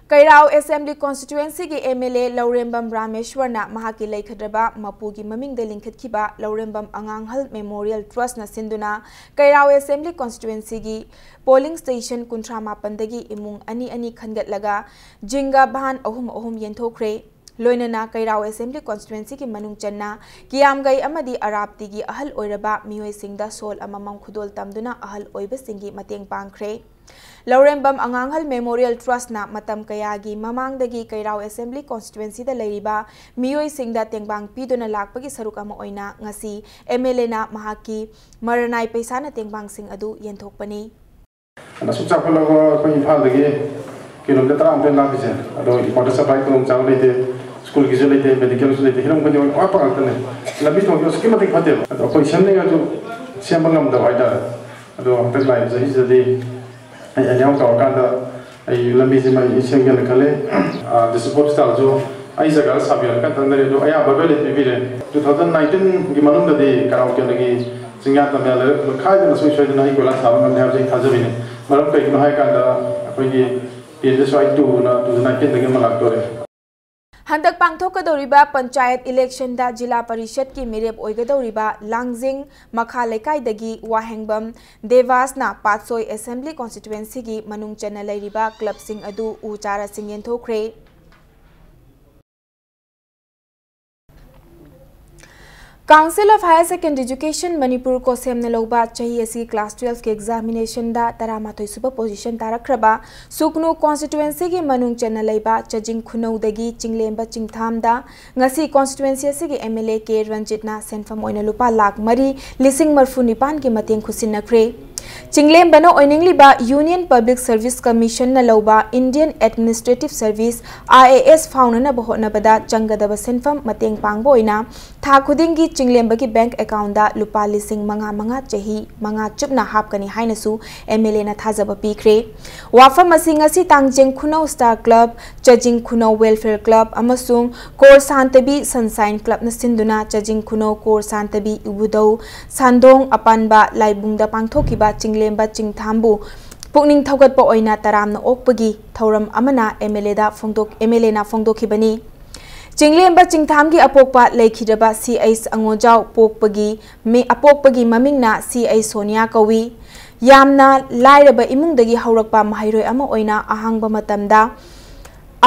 ꯀꯩꯔꯥꯎ Assembly Constituencyꯒꯤ MLA ꯂꯧꯔꯦꯝꯕꯝ ꯔꯥꯃꯦꯁ꯭ꯋꯔꯅ ꯃꯍꯥꯛꯀꯤ ꯂꯩꯈꯗ꯭ꯔꯕ ꯃꯄꯨꯒꯤ ꯃꯃꯤꯡꯗ ꯂꯤꯡꯈꯠꯈꯤꯕ ꯂꯧꯔꯦꯝꯕꯝ ꯑꯉꯥꯡꯍꯜ Memorial Trustꯅ ꯁꯤꯟꯗꯨꯅ ꯀꯩꯔꯥꯎ Assembly Constituencyꯒꯤ polling station ꯀꯨꯟꯊ꯭ꯔꯥ ꯃꯥꯄꯟꯗꯒꯤ ꯏꯃꯨꯡ ꯑꯅꯤ ꯑꯅꯤ ꯈꯟꯒꯠꯂꯒ ꯖꯤꯡꯒ ꯚꯥꯟ ꯑꯍꯨꯝ ꯑꯍꯨꯝ ꯌꯦꯟꯊꯣꯛꯈ꯭ꯔꯦ꯫ ꯂꯣꯏꯅꯅ ꯀꯩꯔꯥꯎ Assembly Constituencyꯒꯤ ꯃꯅꯨꯡ ꯆꯟꯅ ꯀꯤꯌꯥꯝꯒꯩ ꯑꯃꯗꯤ ꯑꯔꯥꯞꯇꯤꯒꯤ ꯑꯍꯜ ꯑꯣꯏꯔꯕ ꯃꯤꯑꯣꯏꯁꯤꯡꯗ ꯁꯣꯜ ꯑꯃꯃꯝ ꯈꯨꯗꯣꯜ ꯇꯝꯗꯨꯅ ꯑꯍꯜ ꯑꯣꯏꯕꯁꯤꯡꯒꯤ ꯃꯇꯦꯡ ꯄꯥꯡꯈ꯭ꯔꯦ꯫ ꯂꯧꯔꯦꯝꯕꯝ ꯑꯉꯥꯡꯍꯜ Memorial Trustꯅ ꯃꯇꯝ ꯀꯌꯥꯒꯤ ꯃꯃꯥꯡꯗꯒꯤ ꯀꯩꯔꯥꯎ Assembly Constituencyꯗ ꯂꯩꯔꯤꯕ ꯃꯤꯑꯣꯏꯁꯤꯡꯗ ꯇꯦꯡꯕꯥꯡ ꯄꯤꯗꯨꯅ ꯂꯥꯛꯄꯒꯤ ꯁꯔꯨꯛ ꯑꯃ ꯑꯣꯏꯅ ꯉꯁꯤ MLAꯅ ꯃꯍꯥꯛꯀꯤ ꯃꯔꯅꯥꯏ ꯄꯩꯁꯥꯅ ꯇꯦꯡꯕꯥꯡꯁꯤꯡ ꯑꯗꯨ ꯌꯦꯟꯊꯣꯛꯄꯅꯤ꯫ ꯑꯁꯨꯛ ꯆꯥꯎꯈꯠꯂꯕ ꯑꯩꯈꯣꯏ ꯏꯝꯐꯥꯜꯗꯒꯤ ꯀꯤꯂꯣꯃꯤꯇꯔ ꯇꯔꯥꯃꯨꯛꯇ ꯂꯥꯞꯄꯤꯁꯦ, ꯑꯗꯣ water supply ꯈꯨꯗꯣꯡꯆꯥꯕ ꯂꯩꯇꯦ, ꯁ꯭ꯀꯨꯜꯒꯤꯁꯨ ꯂꯩꯇꯦ, ꯃꯦꯗꯤꯀꯦꯜꯁꯨ ꯂꯩꯇꯦ, ꯍꯤꯔꯝ ꯈꯨꯗꯤꯡꯃꯛ ꯑꯋꯥꯠꯄ ꯉꯥꯛꯇꯅꯦ꯫ ꯂꯝꯕꯤ ꯊꯣꯡꯁꯨ ꯑꯁꯨꯛꯀꯤ ꯃꯇꯤꯛ ꯐꯠꯇꯦꯕ꯫ ꯑꯗꯣ ꯑꯩꯈꯣꯏ ꯁꯦꯝꯅꯤꯡꯉꯁꯨ ꯁꯦꯝꯕ ꯉꯝꯗꯕ ꯍꯥꯏꯇꯥꯔꯦ꯫ ꯑꯗꯣ ꯍꯟꯗꯛ ꯂꯥꯛꯏꯕ ꯆꯍꯤꯁꯤꯗꯗꯤ ꯑꯩ ꯑꯦꯅꯤꯍꯥꯎ ꯇꯧꯔꯀꯥꯟꯗ ꯑꯩ ꯂꯝꯕꯤꯁꯤꯃ ꯑꯩ ꯁꯦꯝꯒꯦꯅ ꯈꯜꯂꯦ꯫ ꯑꯥ, district hospitalꯁꯨ ꯑꯩ ꯖꯒꯥꯗ ꯁꯥꯕꯤꯌꯣꯅ ꯀꯟꯅ ꯇꯛꯅꯔꯤ, ꯑꯗꯣ ꯑꯌꯥꯕ ꯂꯣꯏꯅ ꯄꯤꯕꯤꯔꯦ꯫ Two thousand nineteenꯒꯤ ꯃꯅꯨꯡꯗꯗꯤ ꯀꯩꯔꯥꯎ ꯀꯦꯟꯗ꯭ꯔꯒꯤ ꯆꯤꯡꯌꯥ ꯇꯝꯌꯥ ꯂꯩꯔꯛ ꯈꯥꯏꯗꯅ ꯁꯨꯡꯁꯣꯏ ꯁꯣꯏꯗꯅ ꯑꯩ ꯀꯣꯏꯂꯥꯁ ꯊꯥꯕ ꯉꯝꯅꯤ ꯍꯥꯏꯕꯁꯤ ꯑꯩ ꯊꯥꯖꯕꯤꯅꯤ꯫ ꯃꯔꯝ ꯀꯩꯒꯤꯅꯣ ꯍꯥꯏ ꯀꯥꯟꯗ ꯑꯩꯈꯣꯏꯒꯤ P M G S Y twoꯅ two thousand nineteenꯗꯒꯤ ꯑꯃ ꯂꯥꯛꯇꯣꯔꯦ꯫ ꯍꯟꯗꯛ ꯄꯥꯡꯊꯣꯛꯀꯗꯧꯔꯤꯕ ꯄꯟꯆꯥꯌꯠ electionꯗ ꯖꯤꯂꯥ ꯄꯔꯤꯁꯠꯀꯤ ꯃꯤꯔꯦꯞ ꯑꯣꯏꯒꯗꯧꯔꯤꯕ ꯂꯥꯡꯖꯤꯡ ꯃꯈꯥ ꯂꯩꯀꯥꯏꯗꯒꯤ ꯋꯥꯍꯦꯡꯕꯝ ꯗꯦꯕꯥꯁꯅ ꯄꯥꯠꯁꯣꯏ Assembly Constituencyꯒꯤ ꯃꯅꯨꯡ ꯆꯟꯅ ꯂꯩꯔꯤꯕ clubꯁꯤꯡ ꯑꯗꯨ ꯎ ꯆꯥꯔꯥꯁꯤꯡ ꯌꯦꯟꯊꯣꯛꯈ꯭ꯔꯦ꯫ Council of Higher Secondary Education Manipur, COHSEMꯅ ꯂꯧꯕ ꯆꯍꯤ ꯑꯁꯤꯒꯤ class twelveꯀꯤ examinationꯗ ꯇꯔꯥꯃꯥꯊꯣꯏ ꯁꯨꯕ position ꯇꯥꯔꯛꯈ꯭ꯔꯕ ꯁꯨꯒꯅꯨ constituencyꯒꯤ ꯃꯅꯨꯡ ꯆꯟꯅ ꯂꯩꯕ ꯆꯖꯤꯡ ꯈꯨꯅꯧꯗꯒꯤ ꯆꯤꯡꯂꯦꯝꯕ ꯆꯤꯡꯊꯥꯝꯗ ꯉꯁꯤ constituency ꯑꯁꯤꯒꯤ MLA ꯀꯦ ꯔꯟꯖꯤꯠꯅ ꯁꯦꯟꯐꯝ ꯑꯣꯏꯅ ꯂꯨꯄꯥ ꯂꯥꯈ ꯃꯔꯤ ꯂꯤꯁꯤꯡ ꯃꯔꯤꯐꯨ ꯅꯤꯄꯥꯟꯒꯤ ꯃꯇꯦꯡ ꯈꯨꯠꯁꯤꯟꯅꯈ꯭ꯔꯦ꯫ ꯆꯤꯡꯂꯦꯝꯕꯅ ꯑꯣꯏꯅꯤꯡꯂꯤꯕ Union Public Service Commissionꯅ ꯂꯧꯕ Indian Administrative Service, I A S, ꯐꯥꯎꯅꯅꯕ ꯍꯣꯠꯅꯕꯗ ꯆꯪꯒꯗꯕ ꯁꯦꯟꯐꯝ ꯃꯇꯦꯡ ꯄꯥꯡꯕ ꯑꯣꯏꯅ ꯊꯥ ꯈꯨꯗꯤꯡꯒꯤ ꯆꯤꯡꯂꯦꯝꯕꯒꯤ bank accountꯗ ꯂꯨꯄꯥ ꯂꯤꯁꯤꯡ ꯃꯉꯥ ꯃꯉꯥ ꯆꯍꯤ ꯃꯉꯥ ꯆꯨꯞꯅ ꯍꯥꯞꯀꯅꯤ ꯍꯥꯏꯅꯁꯨ M L Aꯅ ꯊꯥꯖꯕ ꯄꯤꯈ꯭ꯔꯦ꯫ ꯋꯥꯐꯝ ꯑꯁꯤ ꯉꯁꯤ ꯇꯥꯡꯖꯦꯡ ꯈꯨꯅꯧ Star Club, ꯆꯥꯖꯤꯡ ꯈꯨꯅꯧ Welfare Club ꯑꯃꯁꯨꯡ ꯀꯣꯔ ꯁꯥꯟꯇꯕꯤ Sunshine Clubꯅ ꯁꯤꯟꯗꯨꯅ ꯆꯥꯖꯤꯡ ꯈꯨꯅꯧ ꯀꯣꯔ ꯁꯥꯟꯇꯕꯤ ꯏꯕꯨꯙꯧ ꯁꯥꯟꯗꯣꯡ ꯑꯄꯥꯟꯕ ꯂꯥꯏꯕꯨꯡꯗ ꯄꯥꯡꯊꯣꯛꯈꯤꯕ ꯆꯤꯡꯂꯦꯝꯕ ꯆꯤꯡꯊꯥꯝꯕꯨ ꯄꯨꯛꯅꯤꯡ ꯊꯧꯒꯠꯄ ꯑꯣꯏꯅ ꯇꯔꯥꯝꯅ ꯑꯣꯛꯄꯒꯤ ꯊꯧꯔꯝ ꯑꯃꯅ M L Aꯗ ꯐꯣꯡꯗꯣꯛ-, M L Aꯅ ꯐꯣꯡꯗꯣꯛꯈꯤꯕꯅꯤ꯫ ꯆꯤꯡꯂꯦꯝꯕ ꯆꯤꯡꯊꯥꯝꯒꯤ ꯑꯄꯣꯛꯄ ꯂꯩꯈꯤꯗ꯭ꯔꯕ C H ꯑꯉꯣꯖꯥꯎ ꯄꯣꯛꯄꯒꯤ ꯃꯤ-, ꯑꯄꯣꯛꯄꯒꯤ ꯃꯃꯤꯡꯅ C H ꯁꯣꯅꯤꯌꯥ ꯀꯧꯏ꯫ ꯌꯥꯝꯅ ꯂꯥꯏꯔꯕ ꯏꯃꯨꯡꯗꯒꯤ ꯍꯧꯔꯛꯄ ꯃꯍꯩꯔꯣꯏ ꯑꯃ ꯑꯣꯏꯅ ꯑꯍꯥꯡꯕ ꯃꯇꯝꯗ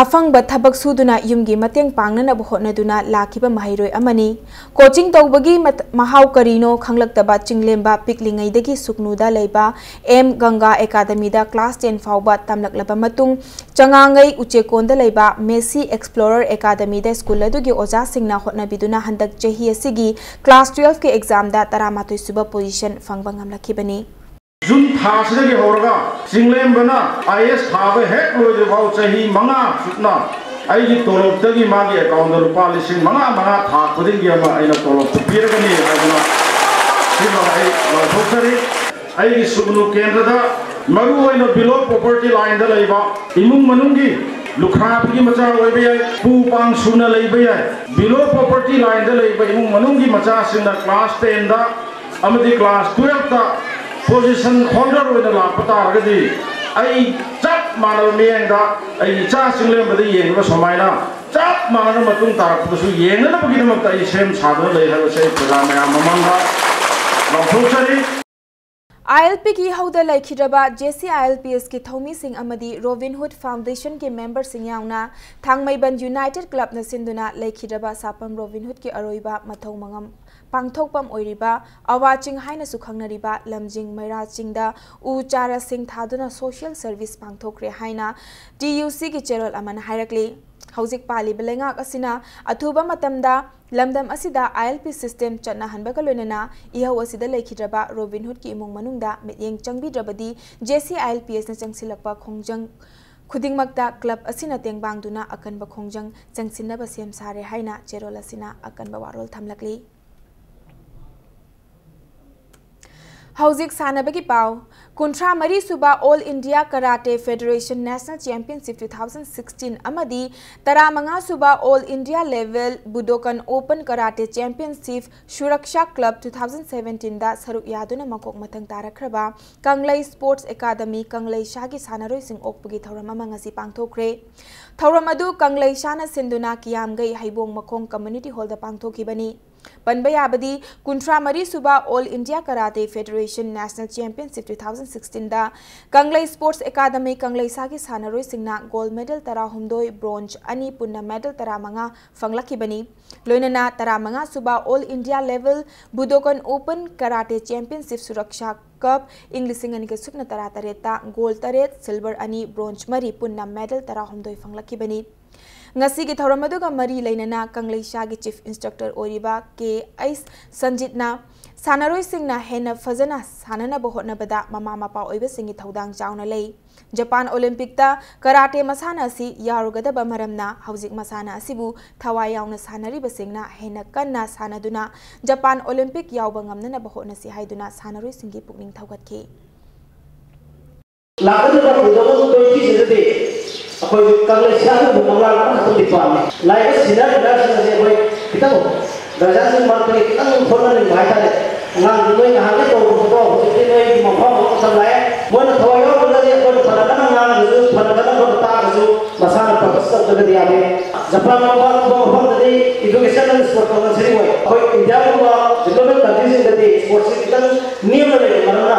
ꯑꯐꯪꯕ ꯊꯕꯛ ꯁꯨꯗꯨꯅ ꯌꯨꯝꯒꯤ ꯃꯇꯦꯡ ꯄꯥꯡꯅꯅꯕ ꯍꯣꯠꯅꯗꯨꯅ ꯂꯥꯛꯈꯤꯕ ꯃꯍꯩꯔꯣꯏ ꯑꯃꯅꯤ꯫ Coaching ꯇꯧꯕꯒꯤ ꯃꯠ-, ꯃꯍꯥꯎ ꯀꯔꯤꯅꯣ ꯈꯪꯂꯛꯇꯕ ꯆꯤꯡꯂꯦꯝꯕ ꯄꯤꯛꯂꯤꯉꯩꯗꯒꯤ ꯁꯨꯛꯅꯨꯗ ꯂꯩꯕ M Ganga Academyꯗ class ten ꯐꯥꯎꯕ ꯇꯝꯂꯛꯂꯕ ꯃꯇꯨꯡ, ꯆꯉꯥꯡꯉꯩ ꯎꯆꯦꯛꯀꯣꯟꯗ ꯂꯩꯕ Messi Explorer Academyꯗ school ꯑꯗꯨꯒꯤ ꯑꯣꯖꯥꯁꯤꯡꯅ ꯍꯣꯠꯅꯕꯤꯗꯨꯅ ꯍꯟꯗꯛ ꯆꯍꯤ ꯑꯁꯤꯒꯤ class twelveꯀꯤ examꯗ ꯇꯔꯥꯃꯥꯊꯣꯏ ꯁꯨꯕ position ꯐꯪꯕ ꯉꯝꯂꯛꯈꯤꯕꯅꯤ꯫ ꯖꯨꯟ ꯊꯥꯁꯤꯗꯒꯤ ꯍꯧꯔꯒ ꯆꯤꯡꯂꯦꯝꯕꯅ I A S ꯊꯥꯕ ꯍꯦꯛ ꯂꯣꯏꯗ꯭ꯔꯤꯐꯥꯎ ꯆꯍꯤ ꯃꯉꯥ ꯆꯨꯞꯅ ꯑꯩꯒꯤ ꯇꯣꯂꯣꯞꯇꯒꯤ ꯃꯥꯒꯤ accountꯗ ꯂꯨꯄꯥ ꯂꯤꯁꯤꯡ ꯃꯉꯥ ꯃꯉꯥ ꯊꯥ ꯈꯨꯗꯤꯡꯒꯤ ꯑꯃ ꯑꯩꯅ ꯇꯣꯂꯣꯞꯇ ꯄꯤꯔꯒꯅꯤ ꯍꯥꯏꯗꯅ ꯁꯤꯃ ꯑꯩ ꯂꯥꯎꯊꯣꯛꯆꯔꯤ꯫ ꯑꯩꯒꯤ ꯁꯨꯒꯅꯨ ꯀꯦꯟꯗ꯭ꯔꯗ ꯃꯔꯨ ꯑꯣꯏꯅ below poverty lineꯗ ꯂꯩꯕ ꯏꯃꯨꯡ ꯃꯅꯨꯡꯒꯤ ꯂꯨꯈ꯭ꯔꯥꯕꯤꯒꯤ ꯃꯆꯥ ꯑꯣꯏꯕ ꯌꯥꯏ, ꯄꯨ ꯄꯥꯡ ꯁꯨꯅ ꯂꯩꯕ ꯌꯥꯏ, below poverty lineꯗ ꯂꯩꯕ ꯏꯃꯨꯡ ꯃꯅꯨꯡꯒꯤ ꯃꯆꯥꯁꯤꯡꯅ class tenꯗ ꯑꯃꯗꯤ class twelveꯇ position holder ꯑꯣꯏꯅ ꯂꯥꯛꯄ ꯇꯥꯔꯒꯗꯤ ꯑꯩ ꯆꯞ ꯃꯥꯟꯅꯕ ꯃꯤꯠꯌꯦꯡꯗ ꯑꯩꯒꯤ ꯏꯆꯥ ꯆꯤꯡꯂꯦꯝꯕꯗ ꯌꯦꯡꯂꯤꯕ ꯁꯨꯃꯥꯏꯅ ꯆꯞ ꯃꯥꯟꯅꯅ ꯃꯇꯨꯡ ꯇꯥꯔꯛꯄꯗꯁꯨ ꯌꯦꯡꯅꯅꯕꯒꯤꯗꯃꯛꯇ ꯑꯩ ꯁꯦꯝ ꯁꯥꯗꯨꯅ ꯂꯩ ꯍꯥꯏꯕꯁꯦ ꯑꯩ ꯄ꯭ꯔꯖꯥ ꯃꯌꯥꯝ ꯃꯃꯥꯡꯗ ꯂꯥꯎꯊꯣꯛꯆꯔꯤ꯫ I L Pꯒꯤ ꯏꯍꯧꯗ ꯂꯩꯈꯤꯗ꯭ꯔꯕ J C I L P Sꯀꯤ ꯊꯧꯃꯤꯁꯤꯡ ꯑꯃꯗꯤ Robin Hood Foundationꯒꯤ memberꯁꯤꯡ ꯌꯥꯎꯅ ꯊꯥꯡꯃꯩꯕꯟ United Clubꯅ ꯁꯤꯟꯗꯨꯅ ꯂꯩꯈꯤꯗ꯭ꯔꯕ ꯁꯥꯄꯝ Robin Hoodꯀꯤ ꯑꯔꯣꯏꯕ ꯃꯊꯧ ꯃꯉꯝ ꯄꯥꯡꯊꯣꯛꯐꯝ ꯑꯣꯏꯔꯤꯕ ꯑꯋꯥ ꯆꯤꯡ ꯍꯥꯏꯅꯁꯨ ꯈꯪꯅꯔꯤꯕ ꯂꯝꯖꯤꯡ ꯃꯩꯔꯥ ꯆꯤꯡꯗ ꯎ ꯆꯥꯔꯥꯁꯤꯡ ꯊꯥꯗꯨꯅ social service ꯄꯥꯡꯊꯣꯛꯈ꯭ꯔꯦ ꯍꯥꯏꯅ T U Cꯒꯤ ꯆꯦꯔꯣꯜ ꯑꯃꯅ ꯍꯥꯏꯔꯛꯂꯤ꯫ ꯍꯧꯖꯤꯛ ꯄꯥꯜꯂꯤꯕ ꯂꯩꯉꯥꯛ ꯑꯁꯤꯅ ꯑꯊꯨꯕ ꯃꯇꯝꯗ ꯂꯝꯗꯝ ꯑꯁꯤꯗ ILP system ꯆꯠꯅꯍꯟꯕꯒ ꯂꯣꯏꯅꯅ ꯏꯍꯧ ꯑꯁꯤꯗ ꯂꯩꯈꯤꯗ꯭ꯔꯕ ꯔꯣꯕꯤꯟ ꯍꯨꯗꯀꯤ ꯏꯃꯨꯡ ꯃꯅꯨꯡꯗ ꯃꯤꯠꯌꯦꯡ ꯆꯪꯕꯤꯗ꯭ꯔꯕꯗꯤ JCILPSꯅ ꯆꯪꯁꯤꯜꯂꯛꯄ ꯈꯣꯡꯖꯪ ꯈꯨꯗꯤꯡꯃꯛꯇ club ꯑꯁꯤꯅ ꯇꯦꯡꯕꯥꯡꯗꯨꯅ ꯑꯀꯟꯕ ꯈꯣꯡꯖꯪ ꯆꯪꯁꯤꯟꯅꯕ ꯁꯦꯝ ꯁꯥꯔꯦ ꯍꯥꯏꯅ ꯆꯦꯔꯣꯜ ꯑꯁꯤꯅ ꯑꯀꯟꯕ ꯋꯥꯔꯣꯜ ꯊꯝꯂꯛꯂꯤ꯫ ꯍꯧꯖꯤꯛ ꯁꯥꯟꯅꯕꯒꯤ ꯄꯥꯎ꯫ ꯀꯨꯟꯊ꯭ꯔꯥ ꯃꯔꯤ ꯁꯨꯕ All India Karate Federation National Championship two thousand sixteen ꯑꯃꯗꯤ ꯇꯔꯥꯃꯉꯥ ꯁꯨꯕ All India Level Budokan Open Karate Championship Suraksha Club two thousand seventeen ꯗ ꯁꯔꯨꯛ ꯌꯥꯗꯨꯅ ꯃꯀꯣꯛ ꯃꯊꯪ ꯇꯥꯔꯛꯈ꯭ꯔꯕ ꯀꯪꯂꯩ Sports Academy ꯀꯪꯂꯩꯁꯥꯒꯤ ꯁꯥꯟꯅꯔꯣꯏꯁꯤꯡ ꯑꯣꯛꯄꯒꯤ ꯊꯧꯔꯝ ꯑꯃ ꯉꯁꯤ ꯄꯥꯡꯊꯣꯛꯈ꯭ꯔꯦ꯫ ꯊꯧꯔꯝ ꯑꯗꯨ ꯀꯪꯂꯩꯁꯥꯅ ꯁꯤꯟꯗꯨꯅ ꯀꯤꯌꯥꯝꯒꯩ ꯍꯩꯕꯣꯡ ꯃꯈꯣꯡ Community Hall ꯗ ꯄꯥꯡꯊꯣꯛꯈꯤꯕꯅꯤ꯫ ꯄꯟꯕ ꯌꯥꯕꯗꯤ, ꯀꯨꯟꯊ꯭ꯔꯥ ꯃꯔꯤ ꯁꯨꯕ All India Karate Federation National Championship two thousand sixteen ꯗ ꯀꯪꯂꯩ Sports Academy ꯀꯪꯂꯩꯁꯥꯒꯤ ꯁꯥꯟꯅꯔꯣꯏꯁꯤꯡꯅ gold medal ꯇꯔꯥꯍꯨꯝꯗꯣꯏ, bronze ꯑꯅꯤ, ꯄꯨꯟꯅ medal ꯇꯔꯥꯃꯉꯥ ꯐꯪꯂꯛꯈꯤꯕꯅꯤ꯫ ꯂꯣꯏꯅꯅ ꯇꯔꯥꯃꯉꯥ ꯁꯨꯕ All India Level Budokan Open Karate Championship Suraksha Cup ꯏꯪ ꯂꯤꯁꯤꯡ ꯑꯅꯤꯒ ꯁꯨꯞꯅ ꯇꯔꯥꯇꯔꯦꯠꯇ gold ꯇꯔꯦꯠ, silver ꯑꯅꯤ, bronze ꯃꯔꯤ, ꯄꯨꯟꯅ medal ꯇꯔꯥꯍꯨꯝꯗꯣꯏ ꯐꯪꯂꯛꯈꯤꯕꯅꯤ꯫ ꯉꯁꯤꯒꯤ ꯊꯧꯔꯝ ꯑꯗꯨꯒ ꯃꯔꯤ ꯂꯩꯅꯅ ꯀꯪꯂꯩꯁꯥꯒꯤ Chief Instructor ꯑꯣꯏꯔꯤꯕ ꯀꯦ ꯑꯩꯆ ꯁꯟꯖꯤꯠꯅ ꯁꯥꯟꯅꯔꯣꯏꯁꯤꯡꯅ ꯍꯦꯟꯅ ꯐꯖꯅ ꯁꯥꯟꯅꯅꯕ ꯍꯣꯠꯅꯕꯗ ꯃꯃꯥ ꯃꯄꯥ ꯑꯣꯏꯕꯁꯤꯡꯒꯤ ꯊꯧꯗꯥꯡ ꯆꯥꯎꯅ ꯂꯩ꯫ ꯖꯄꯥꯟ ꯑꯣꯂꯤꯝꯄꯤꯛꯇ ꯀꯔꯥꯇꯦ ꯃꯁꯥꯟꯅ ꯑꯁꯤ ꯌꯥꯎꯔꯨꯒꯗꯕ ꯃꯔꯝꯅ ꯍꯧꯖꯤꯛ ꯃꯁꯥꯟꯅ ꯑꯁꯤꯕꯨ ꯊꯋꯥꯏ ꯌꯥꯎꯅ ꯁꯥꯟꯅꯔꯤꯕꯁꯤꯡꯅ ꯍꯦꯟꯅ ꯀꯟꯅ ꯁꯥꯟꯅꯗꯨꯅ ꯖꯄꯥꯟ ꯑꯣꯂꯤꯝꯄꯤꯛ ꯌꯥꯎꯕ ꯉꯝꯅꯅꯕ ꯍꯣꯠꯅꯁꯤ ꯍꯥꯏꯗꯨꯅ ꯁꯥꯟꯅꯔꯣꯏꯁꯤꯡꯒꯤ ꯄꯨꯛꯅꯤꯡ ꯊꯧꯒꯠꯈꯤ꯫ ꯂꯥꯛꯀꯗꯕ two thousand twenty ꯁꯤꯗꯗꯤ ꯑꯩꯈꯣꯏ ꯀꯪꯂꯩꯁꯥ ꯑꯗꯨꯕꯨ ꯃꯪꯂꯥꯟ ꯑꯃꯈꯛꯇꯪꯗꯤ ꯄꯥꯝꯃꯤ꯫ ꯂꯥꯛꯏꯕ senior leaderꯁꯤꯡ ꯑꯁꯤ ꯑꯩꯈꯣꯏ ꯈꯤꯇꯪ ꯒꯥꯔꯖꯤꯌꯥꯟꯁꯤꯡ ꯃꯔꯛꯇꯒꯤ ꯈꯤꯇꯪ ꯊꯣꯛꯍꯟꯅꯤꯡꯕ ꯍꯥꯏꯇꯥꯔꯦ꯫ ꯑꯉꯥꯡꯗꯨ ꯅꯣꯏ ꯅꯍꯥꯟꯒꯩ ꯇꯧꯕꯗꯣ ꯍꯧꯖꯤꯛꯇꯤ ꯅꯣꯏꯒꯤ ꯃꯐꯝ ꯑꯃ ꯃꯇꯝ ꯂꯥꯛꯑꯦ꯫ ꯃꯣꯏꯅ ꯊꯋꯥꯏ ꯌꯥꯎꯗ꯭ꯔꯒꯗꯤ ꯑꯩꯈꯣꯏꯅ ꯐꯅ ꯀꯟꯅ ꯉꯥꯡꯉꯒꯁꯨ, ꯐꯅ ꯀꯟꯅ ꯃꯣꯏꯅ ꯇꯥꯛꯑꯒꯁꯨ ꯃꯁꯥꯅ practice ꯇꯧꯗ꯭ꯔꯒꯗꯤ ꯌꯥꯗꯦ꯫ ꯖꯄꯥꯟꯒꯨꯝꯕ ꯑꯇꯣꯞꯄ ꯃꯐꯝꯗꯗꯤ education and sport compulsory ꯑꯣꯏ꯫ ꯑꯩꯈꯣꯏ ꯏꯟꯗꯤꯌꯥꯒꯨꯝꯕ development countryꯁꯤꯡꯗꯗꯤ sportꯁꯤ ꯈꯤꯇꯪ ꯅꯦꯝꯅ ꯂꯩꯕ ꯃꯔꯝꯅ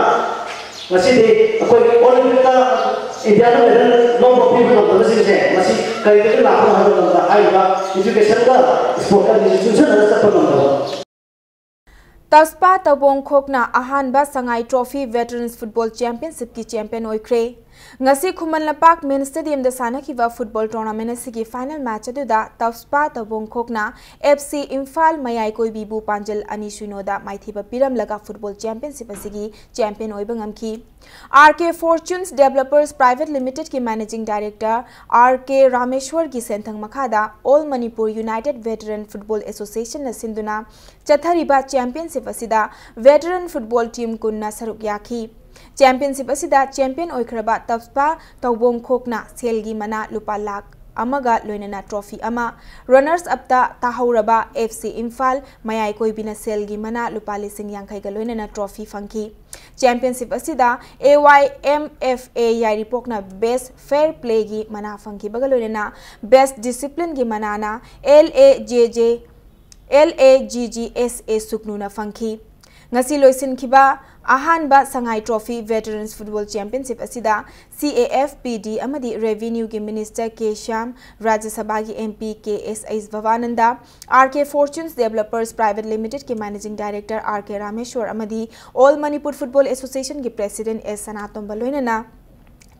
ꯉꯁꯤꯗꯤ ꯑꯩꯈꯣꯏꯒꯤ ꯑꯣꯂꯤꯝꯄꯤꯛꯇ ꯏꯟꯗꯤꯌꯥꯗ medal ꯂꯧꯕ ꯄꯤꯕ ꯉꯝꯗꯕꯁꯤꯡꯁꯦ ꯃꯁꯤ ꯀꯔꯤꯗꯒꯤ ꯂꯥꯛꯄꯅꯣ ꯍꯥꯏꯕ ꯃꯇꯝꯗ ꯍꯥꯏꯔꯤꯕ educationꯒ sportꯀ ꯑꯅꯤꯁꯤ ꯆꯨꯡꯁꯤꯟꯅꯅ ꯆꯠꯄ ꯉꯝꯗꯕ꯫ ꯇꯁꯄꯥ ꯇꯕꯣꯡꯈꯣꯛꯅ ꯑꯍꯥꯟꯕ ꯁꯉꯥꯏ Trophy Veterans Football Championshipꯀꯤ champion ꯑꯣꯏꯈ꯭ꯔꯦ꯫ ꯉꯁꯤ ꯈꯨꯃꯟ ꯂꯝꯄꯥꯛ ꯃꯤꯅꯤ ꯁ꯭ꯇꯦꯗꯤꯌꯝꯗ ꯁꯥꯟꯅꯈꯤꯕ ꯐꯨꯠꯕꯣꯜ ꯇꯣꯔꯅꯥꯃꯦꯟ ꯑꯁꯤꯒꯤ ꯐꯥꯏꯅꯦꯜ ꯃꯦꯆ ꯑꯗꯨꯗ ꯇꯞꯁꯄꯥ ꯇꯧꯕꯣꯡ ꯈꯣꯛꯅ ꯑꯦꯐ ꯁꯤ ꯏꯝꯐꯥꯜ ꯃꯌꯥꯏ ꯀꯣꯏꯕꯤꯕꯨ ꯄꯥꯟꯖꯜ ꯑꯅꯤ ꯁꯤꯅꯣꯗ ꯃꯥꯏꯊꯤꯕ ꯄꯤꯔꯝꯂꯒ ꯐꯨꯠꯕꯣꯜ ꯆꯦꯝꯄꯤꯌꯟꯁꯤꯞ ꯑꯁꯤꯒꯤ ꯆꯦꯝꯄꯤꯌꯟ ꯑꯣꯏꯕ ꯉꯝꯈꯤ꯫ ꯑꯥꯔ ꯀꯦ fortunes ꯗꯦꯕꯂꯄꯔꯁ private ꯂꯤꯃꯤꯇꯦꯗꯀꯤ managing director R ꯀꯦ ꯔꯥꯃꯦꯁ꯭ꯋꯔꯒꯤ ꯁꯦꯟꯊꯪ ꯃꯈꯥꯗ ꯑꯣꯜ ꯃꯅꯤꯄꯨꯔ ꯌꯨꯅꯥꯏꯇꯦꯗ ꯚꯦꯇꯔꯟ ꯐꯨꯠꯕꯣꯜ ꯑꯦꯁꯣꯁꯤꯌꯦꯁꯟꯅ ꯁꯤꯟꯗꯨꯅ ꯆꯠꯊꯔꯤꯕ ꯆꯦꯝꯄꯤꯌꯟꯁꯤꯞ ꯑꯁꯤꯗ ꯚꯦꯇꯔꯟ ꯐꯨꯠꯕꯣꯜ ꯇꯤꯝ ꯀꯨꯟꯅ ꯁꯔꯨꯛ ꯌꯥꯈꯤ꯫ ꯆꯦꯝꯄꯤꯌꯟꯁꯤꯞ ꯑꯁꯤꯗ ꯆꯦꯝꯄꯤꯌꯟ ꯑꯣꯏꯈ꯭ꯔꯕ ꯇꯞꯁꯄꯥ ꯇꯧꯕꯣꯡ ꯈꯣꯛꯅ ꯁꯦꯜꯒꯤ ꯃꯅꯥ ꯂꯨꯄꯥ ꯂꯥꯈ ꯑꯃꯒ ꯂꯣꯏꯅꯅ ꯇ꯭ꯔꯣꯐꯤ ꯑꯃ, ꯔꯅꯔꯁ ꯑꯞꯇ ꯇꯥꯍꯧꯔꯕ ꯑꯦꯐ ꯁꯤ ꯏꯝꯐꯥꯜ ꯃꯌꯥꯏ ꯀꯣꯏꯕꯤꯅ ꯁꯦꯜꯒꯤ ꯃꯅꯥ ꯂꯨꯄꯥ ꯂꯤꯁꯤꯡ ꯌꯥꯡꯈꯩꯒ ꯂꯣꯏꯅꯅ ꯇ꯭ꯔꯣꯐꯤ ꯐꯪꯈꯤ꯫ ꯆꯦꯝꯄꯤꯌꯟꯁꯤꯞ ꯑꯁꯤꯗ ꯑꯦ ꯋꯥꯏ ꯑꯦꯝ ꯑꯦꯐ ꯑꯦ ꯌꯥꯏꯔꯤꯄꯣꯛꯅ ꯕꯦꯁ ꯐꯦꯌꯔ ꯄ꯭ꯂꯦꯒꯤ ꯃꯅꯥ ꯐꯪꯈꯤꯕꯒ ꯂꯣꯏꯅꯅ ꯕꯦꯁ ꯗꯤꯁꯤꯄ꯭ꯂꯤꯟꯒꯤ ꯃꯅꯥꯅ L A J J, L A G G S A ꯁꯨꯛꯅꯨꯅ ꯐꯪꯈꯤ꯫ ꯉꯁꯤ ꯂꯣꯏꯁꯤꯟꯈꯤꯕ ꯑꯍꯥꯟꯕ ꯁꯉꯥꯏ ꯇ꯭ꯔꯣꯐꯤ ꯚꯦꯇꯔꯟꯁ ꯐꯨꯠꯕꯣꯜ ꯆꯦꯝꯄꯤꯌꯟꯁꯤꯞ ꯑꯁꯤꯗ ꯁꯤ ꯑꯦ ꯑꯦꯐ, ꯄꯤ ꯗꯤ ꯑꯃꯗꯤ ꯔꯦꯚꯤꯅ꯭ꯌꯨꯒꯤ ꯃꯤꯅꯤꯁꯇꯔ ꯀꯦ ꯁ꯭ꯌꯥꯝ, ꯔꯥꯖ꯭ꯌ ꯁꯚꯥꯒꯤ ꯑꯦꯝ ꯄꯤ ꯀꯦ ꯑꯦꯁ ꯑꯩꯆ ꯚꯕꯥꯅꯟꯗ, ꯑꯥꯔ ꯀꯦ fortunes ꯗꯦꯕꯂꯄꯔꯁ private ꯂꯤꯃꯤꯇꯦꯗꯀꯤ managing director R ꯀꯦ ꯔꯥꯃꯦꯁ꯭ꯋꯔ ꯑꯃꯗꯤ ꯑꯣꯜ ꯃꯅꯤꯄꯨꯔ ꯐꯨꯠꯕꯣꯜ ꯑꯦꯁꯣꯁꯤꯌꯦꯁꯟꯒꯤ ꯄ꯭ꯔꯦꯁꯤꯗꯦꯟꯠ ꯑꯦꯁ ꯁꯅꯥꯇꯣꯝꯕ ꯂꯣꯏꯅꯅ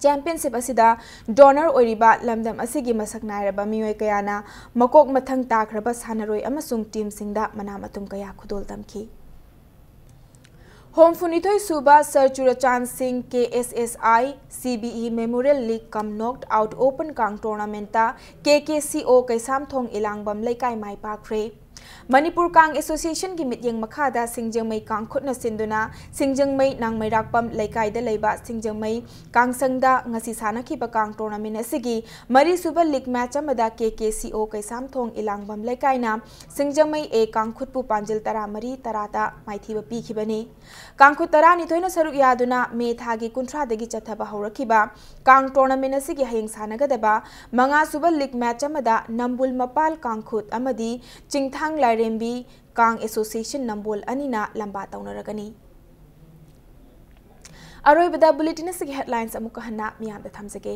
ꯆꯦꯝꯄꯤꯌꯟꯁꯤꯞ ꯑꯁꯤꯗ ꯗꯣꯅꯔ ꯑꯣꯏꯔꯤꯕ ꯂꯝꯗꯝ ꯑꯁꯤꯒꯤ ꯃꯁꯛ ꯅꯥꯏꯔꯕ ꯃꯤꯑꯣꯏ ꯀꯌꯥꯅ ꯃꯀꯣꯛ ꯃꯊꯪ ꯇꯥꯈ꯭ꯔꯕ ꯁꯥꯟꯅꯔꯣꯏ ꯑꯃꯁꯨꯡ ꯇꯤꯝꯁꯤꯡꯗ ꯃꯅꯥ ꯃꯊꯨꯝ ꯀꯌꯥ ꯈꯨꯗꯣꯜ ꯇꯝꯈꯤ꯫ ꯍꯨꯝꯐꯨꯅꯤꯊꯣꯏ ꯁꯨꯕ ꯁꯔ ꯆꯨꯔꯆꯥꯟ ꯁꯤꯡ ꯀꯦ ꯑꯦꯁ S I C B E memorial league cum knock out open ꯀꯥꯡ ꯇꯣꯔꯅꯥꯃꯦꯟꯠꯇ ꯀꯦ ꯀꯦ ꯁꯤ ꯑꯣ ꯀꯩꯁꯥꯝꯊꯣꯡ ꯏꯂꯥꯡꯕꯝ ꯂꯩꯀꯥꯏ ꯃꯥꯏ ꯄꯥꯛꯈ꯭ꯔꯦ꯫ ꯃꯅꯤꯄꯨꯔ ꯀꯥꯡ ꯑꯦꯁꯣꯁꯤꯌꯦꯁꯟꯒꯤ ꯃꯤꯠꯌꯦꯡ ꯃꯈꯥꯗ ꯁꯤꯡꯖꯃꯩ ꯀꯥꯡꯈꯨꯠꯅ ꯁꯤꯟꯗꯨꯅ ꯁꯤꯡꯖꯃꯩ ꯅꯥꯡꯃꯩꯔꯥꯛꯄꯝ ꯂꯩꯀꯥꯏꯗ ꯂꯩꯕ ꯁꯤꯡꯖꯃꯩ ꯀꯥꯡꯁꯪꯗ ꯉꯁꯤ ꯁꯥꯟꯅꯈꯤꯕ ꯀꯥꯡ ꯇꯣꯔꯅꯥꯃꯦꯟꯠ ꯑꯁꯤꯒꯤ ꯃꯔꯤꯁꯨꯕ ꯂꯤꯒ ꯃꯦꯆ ꯑꯃꯗ ꯀꯦ ꯀꯦ ꯁꯤ ꯑꯣ ꯀꯩꯁꯥꯝꯊꯣꯡ ꯏꯂꯥꯡꯕꯝ ꯂꯩꯀꯥꯏꯅ ꯁꯤꯡꯖꯃꯩ ꯑꯦ ꯀꯥꯡꯈꯨꯠꯄꯨ ꯄꯥꯟꯖꯤꯜ ꯇꯔꯥꯃꯔꯤ ꯇꯔꯥꯗ ꯃꯥꯏꯊꯤꯕ ꯄꯤꯈꯤꯕꯅꯤ꯫ ꯀꯥꯡꯈꯨꯠ ꯇꯔꯥꯅꯤꯊꯣꯏꯅ ꯁꯔꯨꯛ ꯌꯥꯗꯨꯅ ꯃꯦ ꯊꯥꯒꯤ ꯀꯨꯟꯊ꯭ꯔꯥꯗꯒꯤ ꯆꯠꯊꯕ ꯍꯧꯔꯛꯈꯤꯕ ꯀꯥꯡ ꯇꯣꯔꯅꯥꯃꯦꯟꯠ ꯑꯁꯤꯒꯤ ꯍꯌꯦꯡ ꯁꯥꯟꯅꯒꯗꯕ ꯃꯉꯥꯁꯨꯕ ꯂꯤꯒ ꯃꯦꯆ ꯑꯃꯗ ꯅꯝꯕꯨꯜ ꯃꯄꯥꯜ ꯀꯥꯡꯈꯨꯠ ꯑꯃꯗꯤ ꯆꯤꯡꯊꯥꯡ ꯂꯥꯏꯔꯦꯝꯕꯤ ꯀꯥꯡ ꯑꯦꯁꯣꯁꯤꯌꯦꯁꯟ ꯅꯝꯕꯣꯜ ꯑꯅꯤꯅ ꯂꯝꯕꯥ ꯇꯧꯅꯔꯒꯅꯤ꯫ ꯑꯔꯣꯏꯕꯗ ꯕꯨꯂꯦꯇꯤꯟ ꯑꯁꯤꯒꯤ ꯍꯦꯗꯂꯥꯏꯟꯁ ꯑꯃꯨꯛꯀ ꯍꯟꯅ ꯃꯤꯌꯥꯝꯗ ꯊꯝꯖꯒꯦ꯫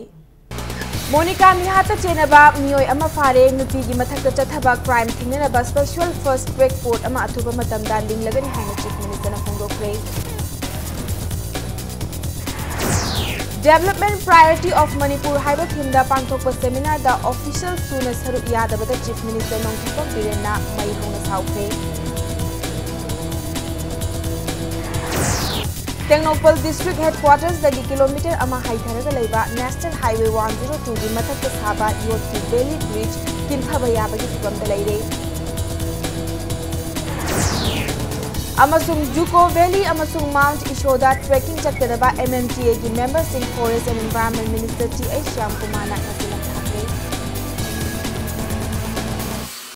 ꯃꯣꯅꯤꯀꯥ ꯃꯤꯍꯥꯠꯇ ꯆꯦꯟꯅꯕ ꯃꯤꯑꯣꯏ ꯑꯃ ꯐꯥꯔꯦ꯫ ꯅꯨꯄꯤꯒꯤ ꯃꯊꯛꯇ ꯆꯠꯊꯕ ꯀ꯭ꯔꯥꯏꯝ ꯊꯤꯡꯅꯅꯕ ꯁ꯭ꯄꯦꯁꯤꯌꯦꯜ ꯐꯥꯁ꯭ꯠ ꯇ꯭ꯔꯦꯛ ꯀꯣꯔꯠ ꯑꯃ ꯑꯊꯨꯕ ꯃꯇꯝꯗ ꯂꯤꯡꯂꯒꯅꯤ ꯍꯥꯏꯅ ꯆꯤꯐ ꯃꯤꯅꯤꯁꯇꯔꯅ ꯐꯣꯡꯗꯣꯛꯈ꯭ꯔꯦ꯫ Development Priority of Manipur ꯍꯥꯏꯕ ꯊꯤꯝꯗ ꯄꯥꯡꯊꯣꯛꯄ ꯁꯦꯃꯤꯅꯥꯔꯗ ꯑꯣꯐꯤꯁꯤꯌꯦꯜ ꯁꯨꯅ ꯁꯔꯨꯛ ꯌꯥꯗꯕꯗ ꯆꯤꯐ ꯃꯤꯅꯤꯁꯇꯔ ꯅꯣꯡꯊꯣꯝꯕꯝ ꯕꯤꯔꯦꯟꯅ ꯃꯩ ꯍꯧꯅ ꯁꯥꯎꯈ꯭ꯔꯦ꯫ ꯇꯦꯡꯅꯧꯄꯜ ꯗꯤꯁꯇ꯭ꯔꯤꯛ ꯍꯦꯗꯀ꯭ꯋꯥꯇꯔꯁꯗꯒꯤ ꯀꯤꯂꯣꯃꯤꯇꯔ ꯑꯃ ꯍꯥꯏꯊꯔꯒ ꯂꯩꯕ ꯅꯦꯁꯅꯦꯜ ꯍꯥꯏꯋꯦ ꯋꯥꯟ ꯖꯤꯔꯣ ꯇꯨꯒꯤ ꯃꯊꯛꯇ ꯁꯥꯕ ꯌꯣꯠꯀꯤ ꯕꯦꯂꯤ ꯕ꯭ꯔꯤꯖ ꯀꯤꯟꯊꯕ ꯌꯥꯕꯒꯤ ꯐꯤꯚꯝꯗ ꯂꯩꯔꯦ꯫ ꯑꯃꯁꯨꯡ ꯖꯨꯀꯣ ꯚꯦꯂꯤ ꯑꯃꯁꯨꯡ ꯃꯥꯎꯟꯠ ꯏꯁꯣꯗ ꯇ꯭ꯔꯦꯛꯀꯤꯡ ꯆꯠꯀꯗꯕ ꯑꯦꯝ ꯑꯦꯝ ꯇꯤ ꯑꯦꯒꯤ ꯃꯦꯝꯕꯔꯁꯤꯡ forest and environment minister T H Shyam ꯀꯨꯃꯥꯔꯅ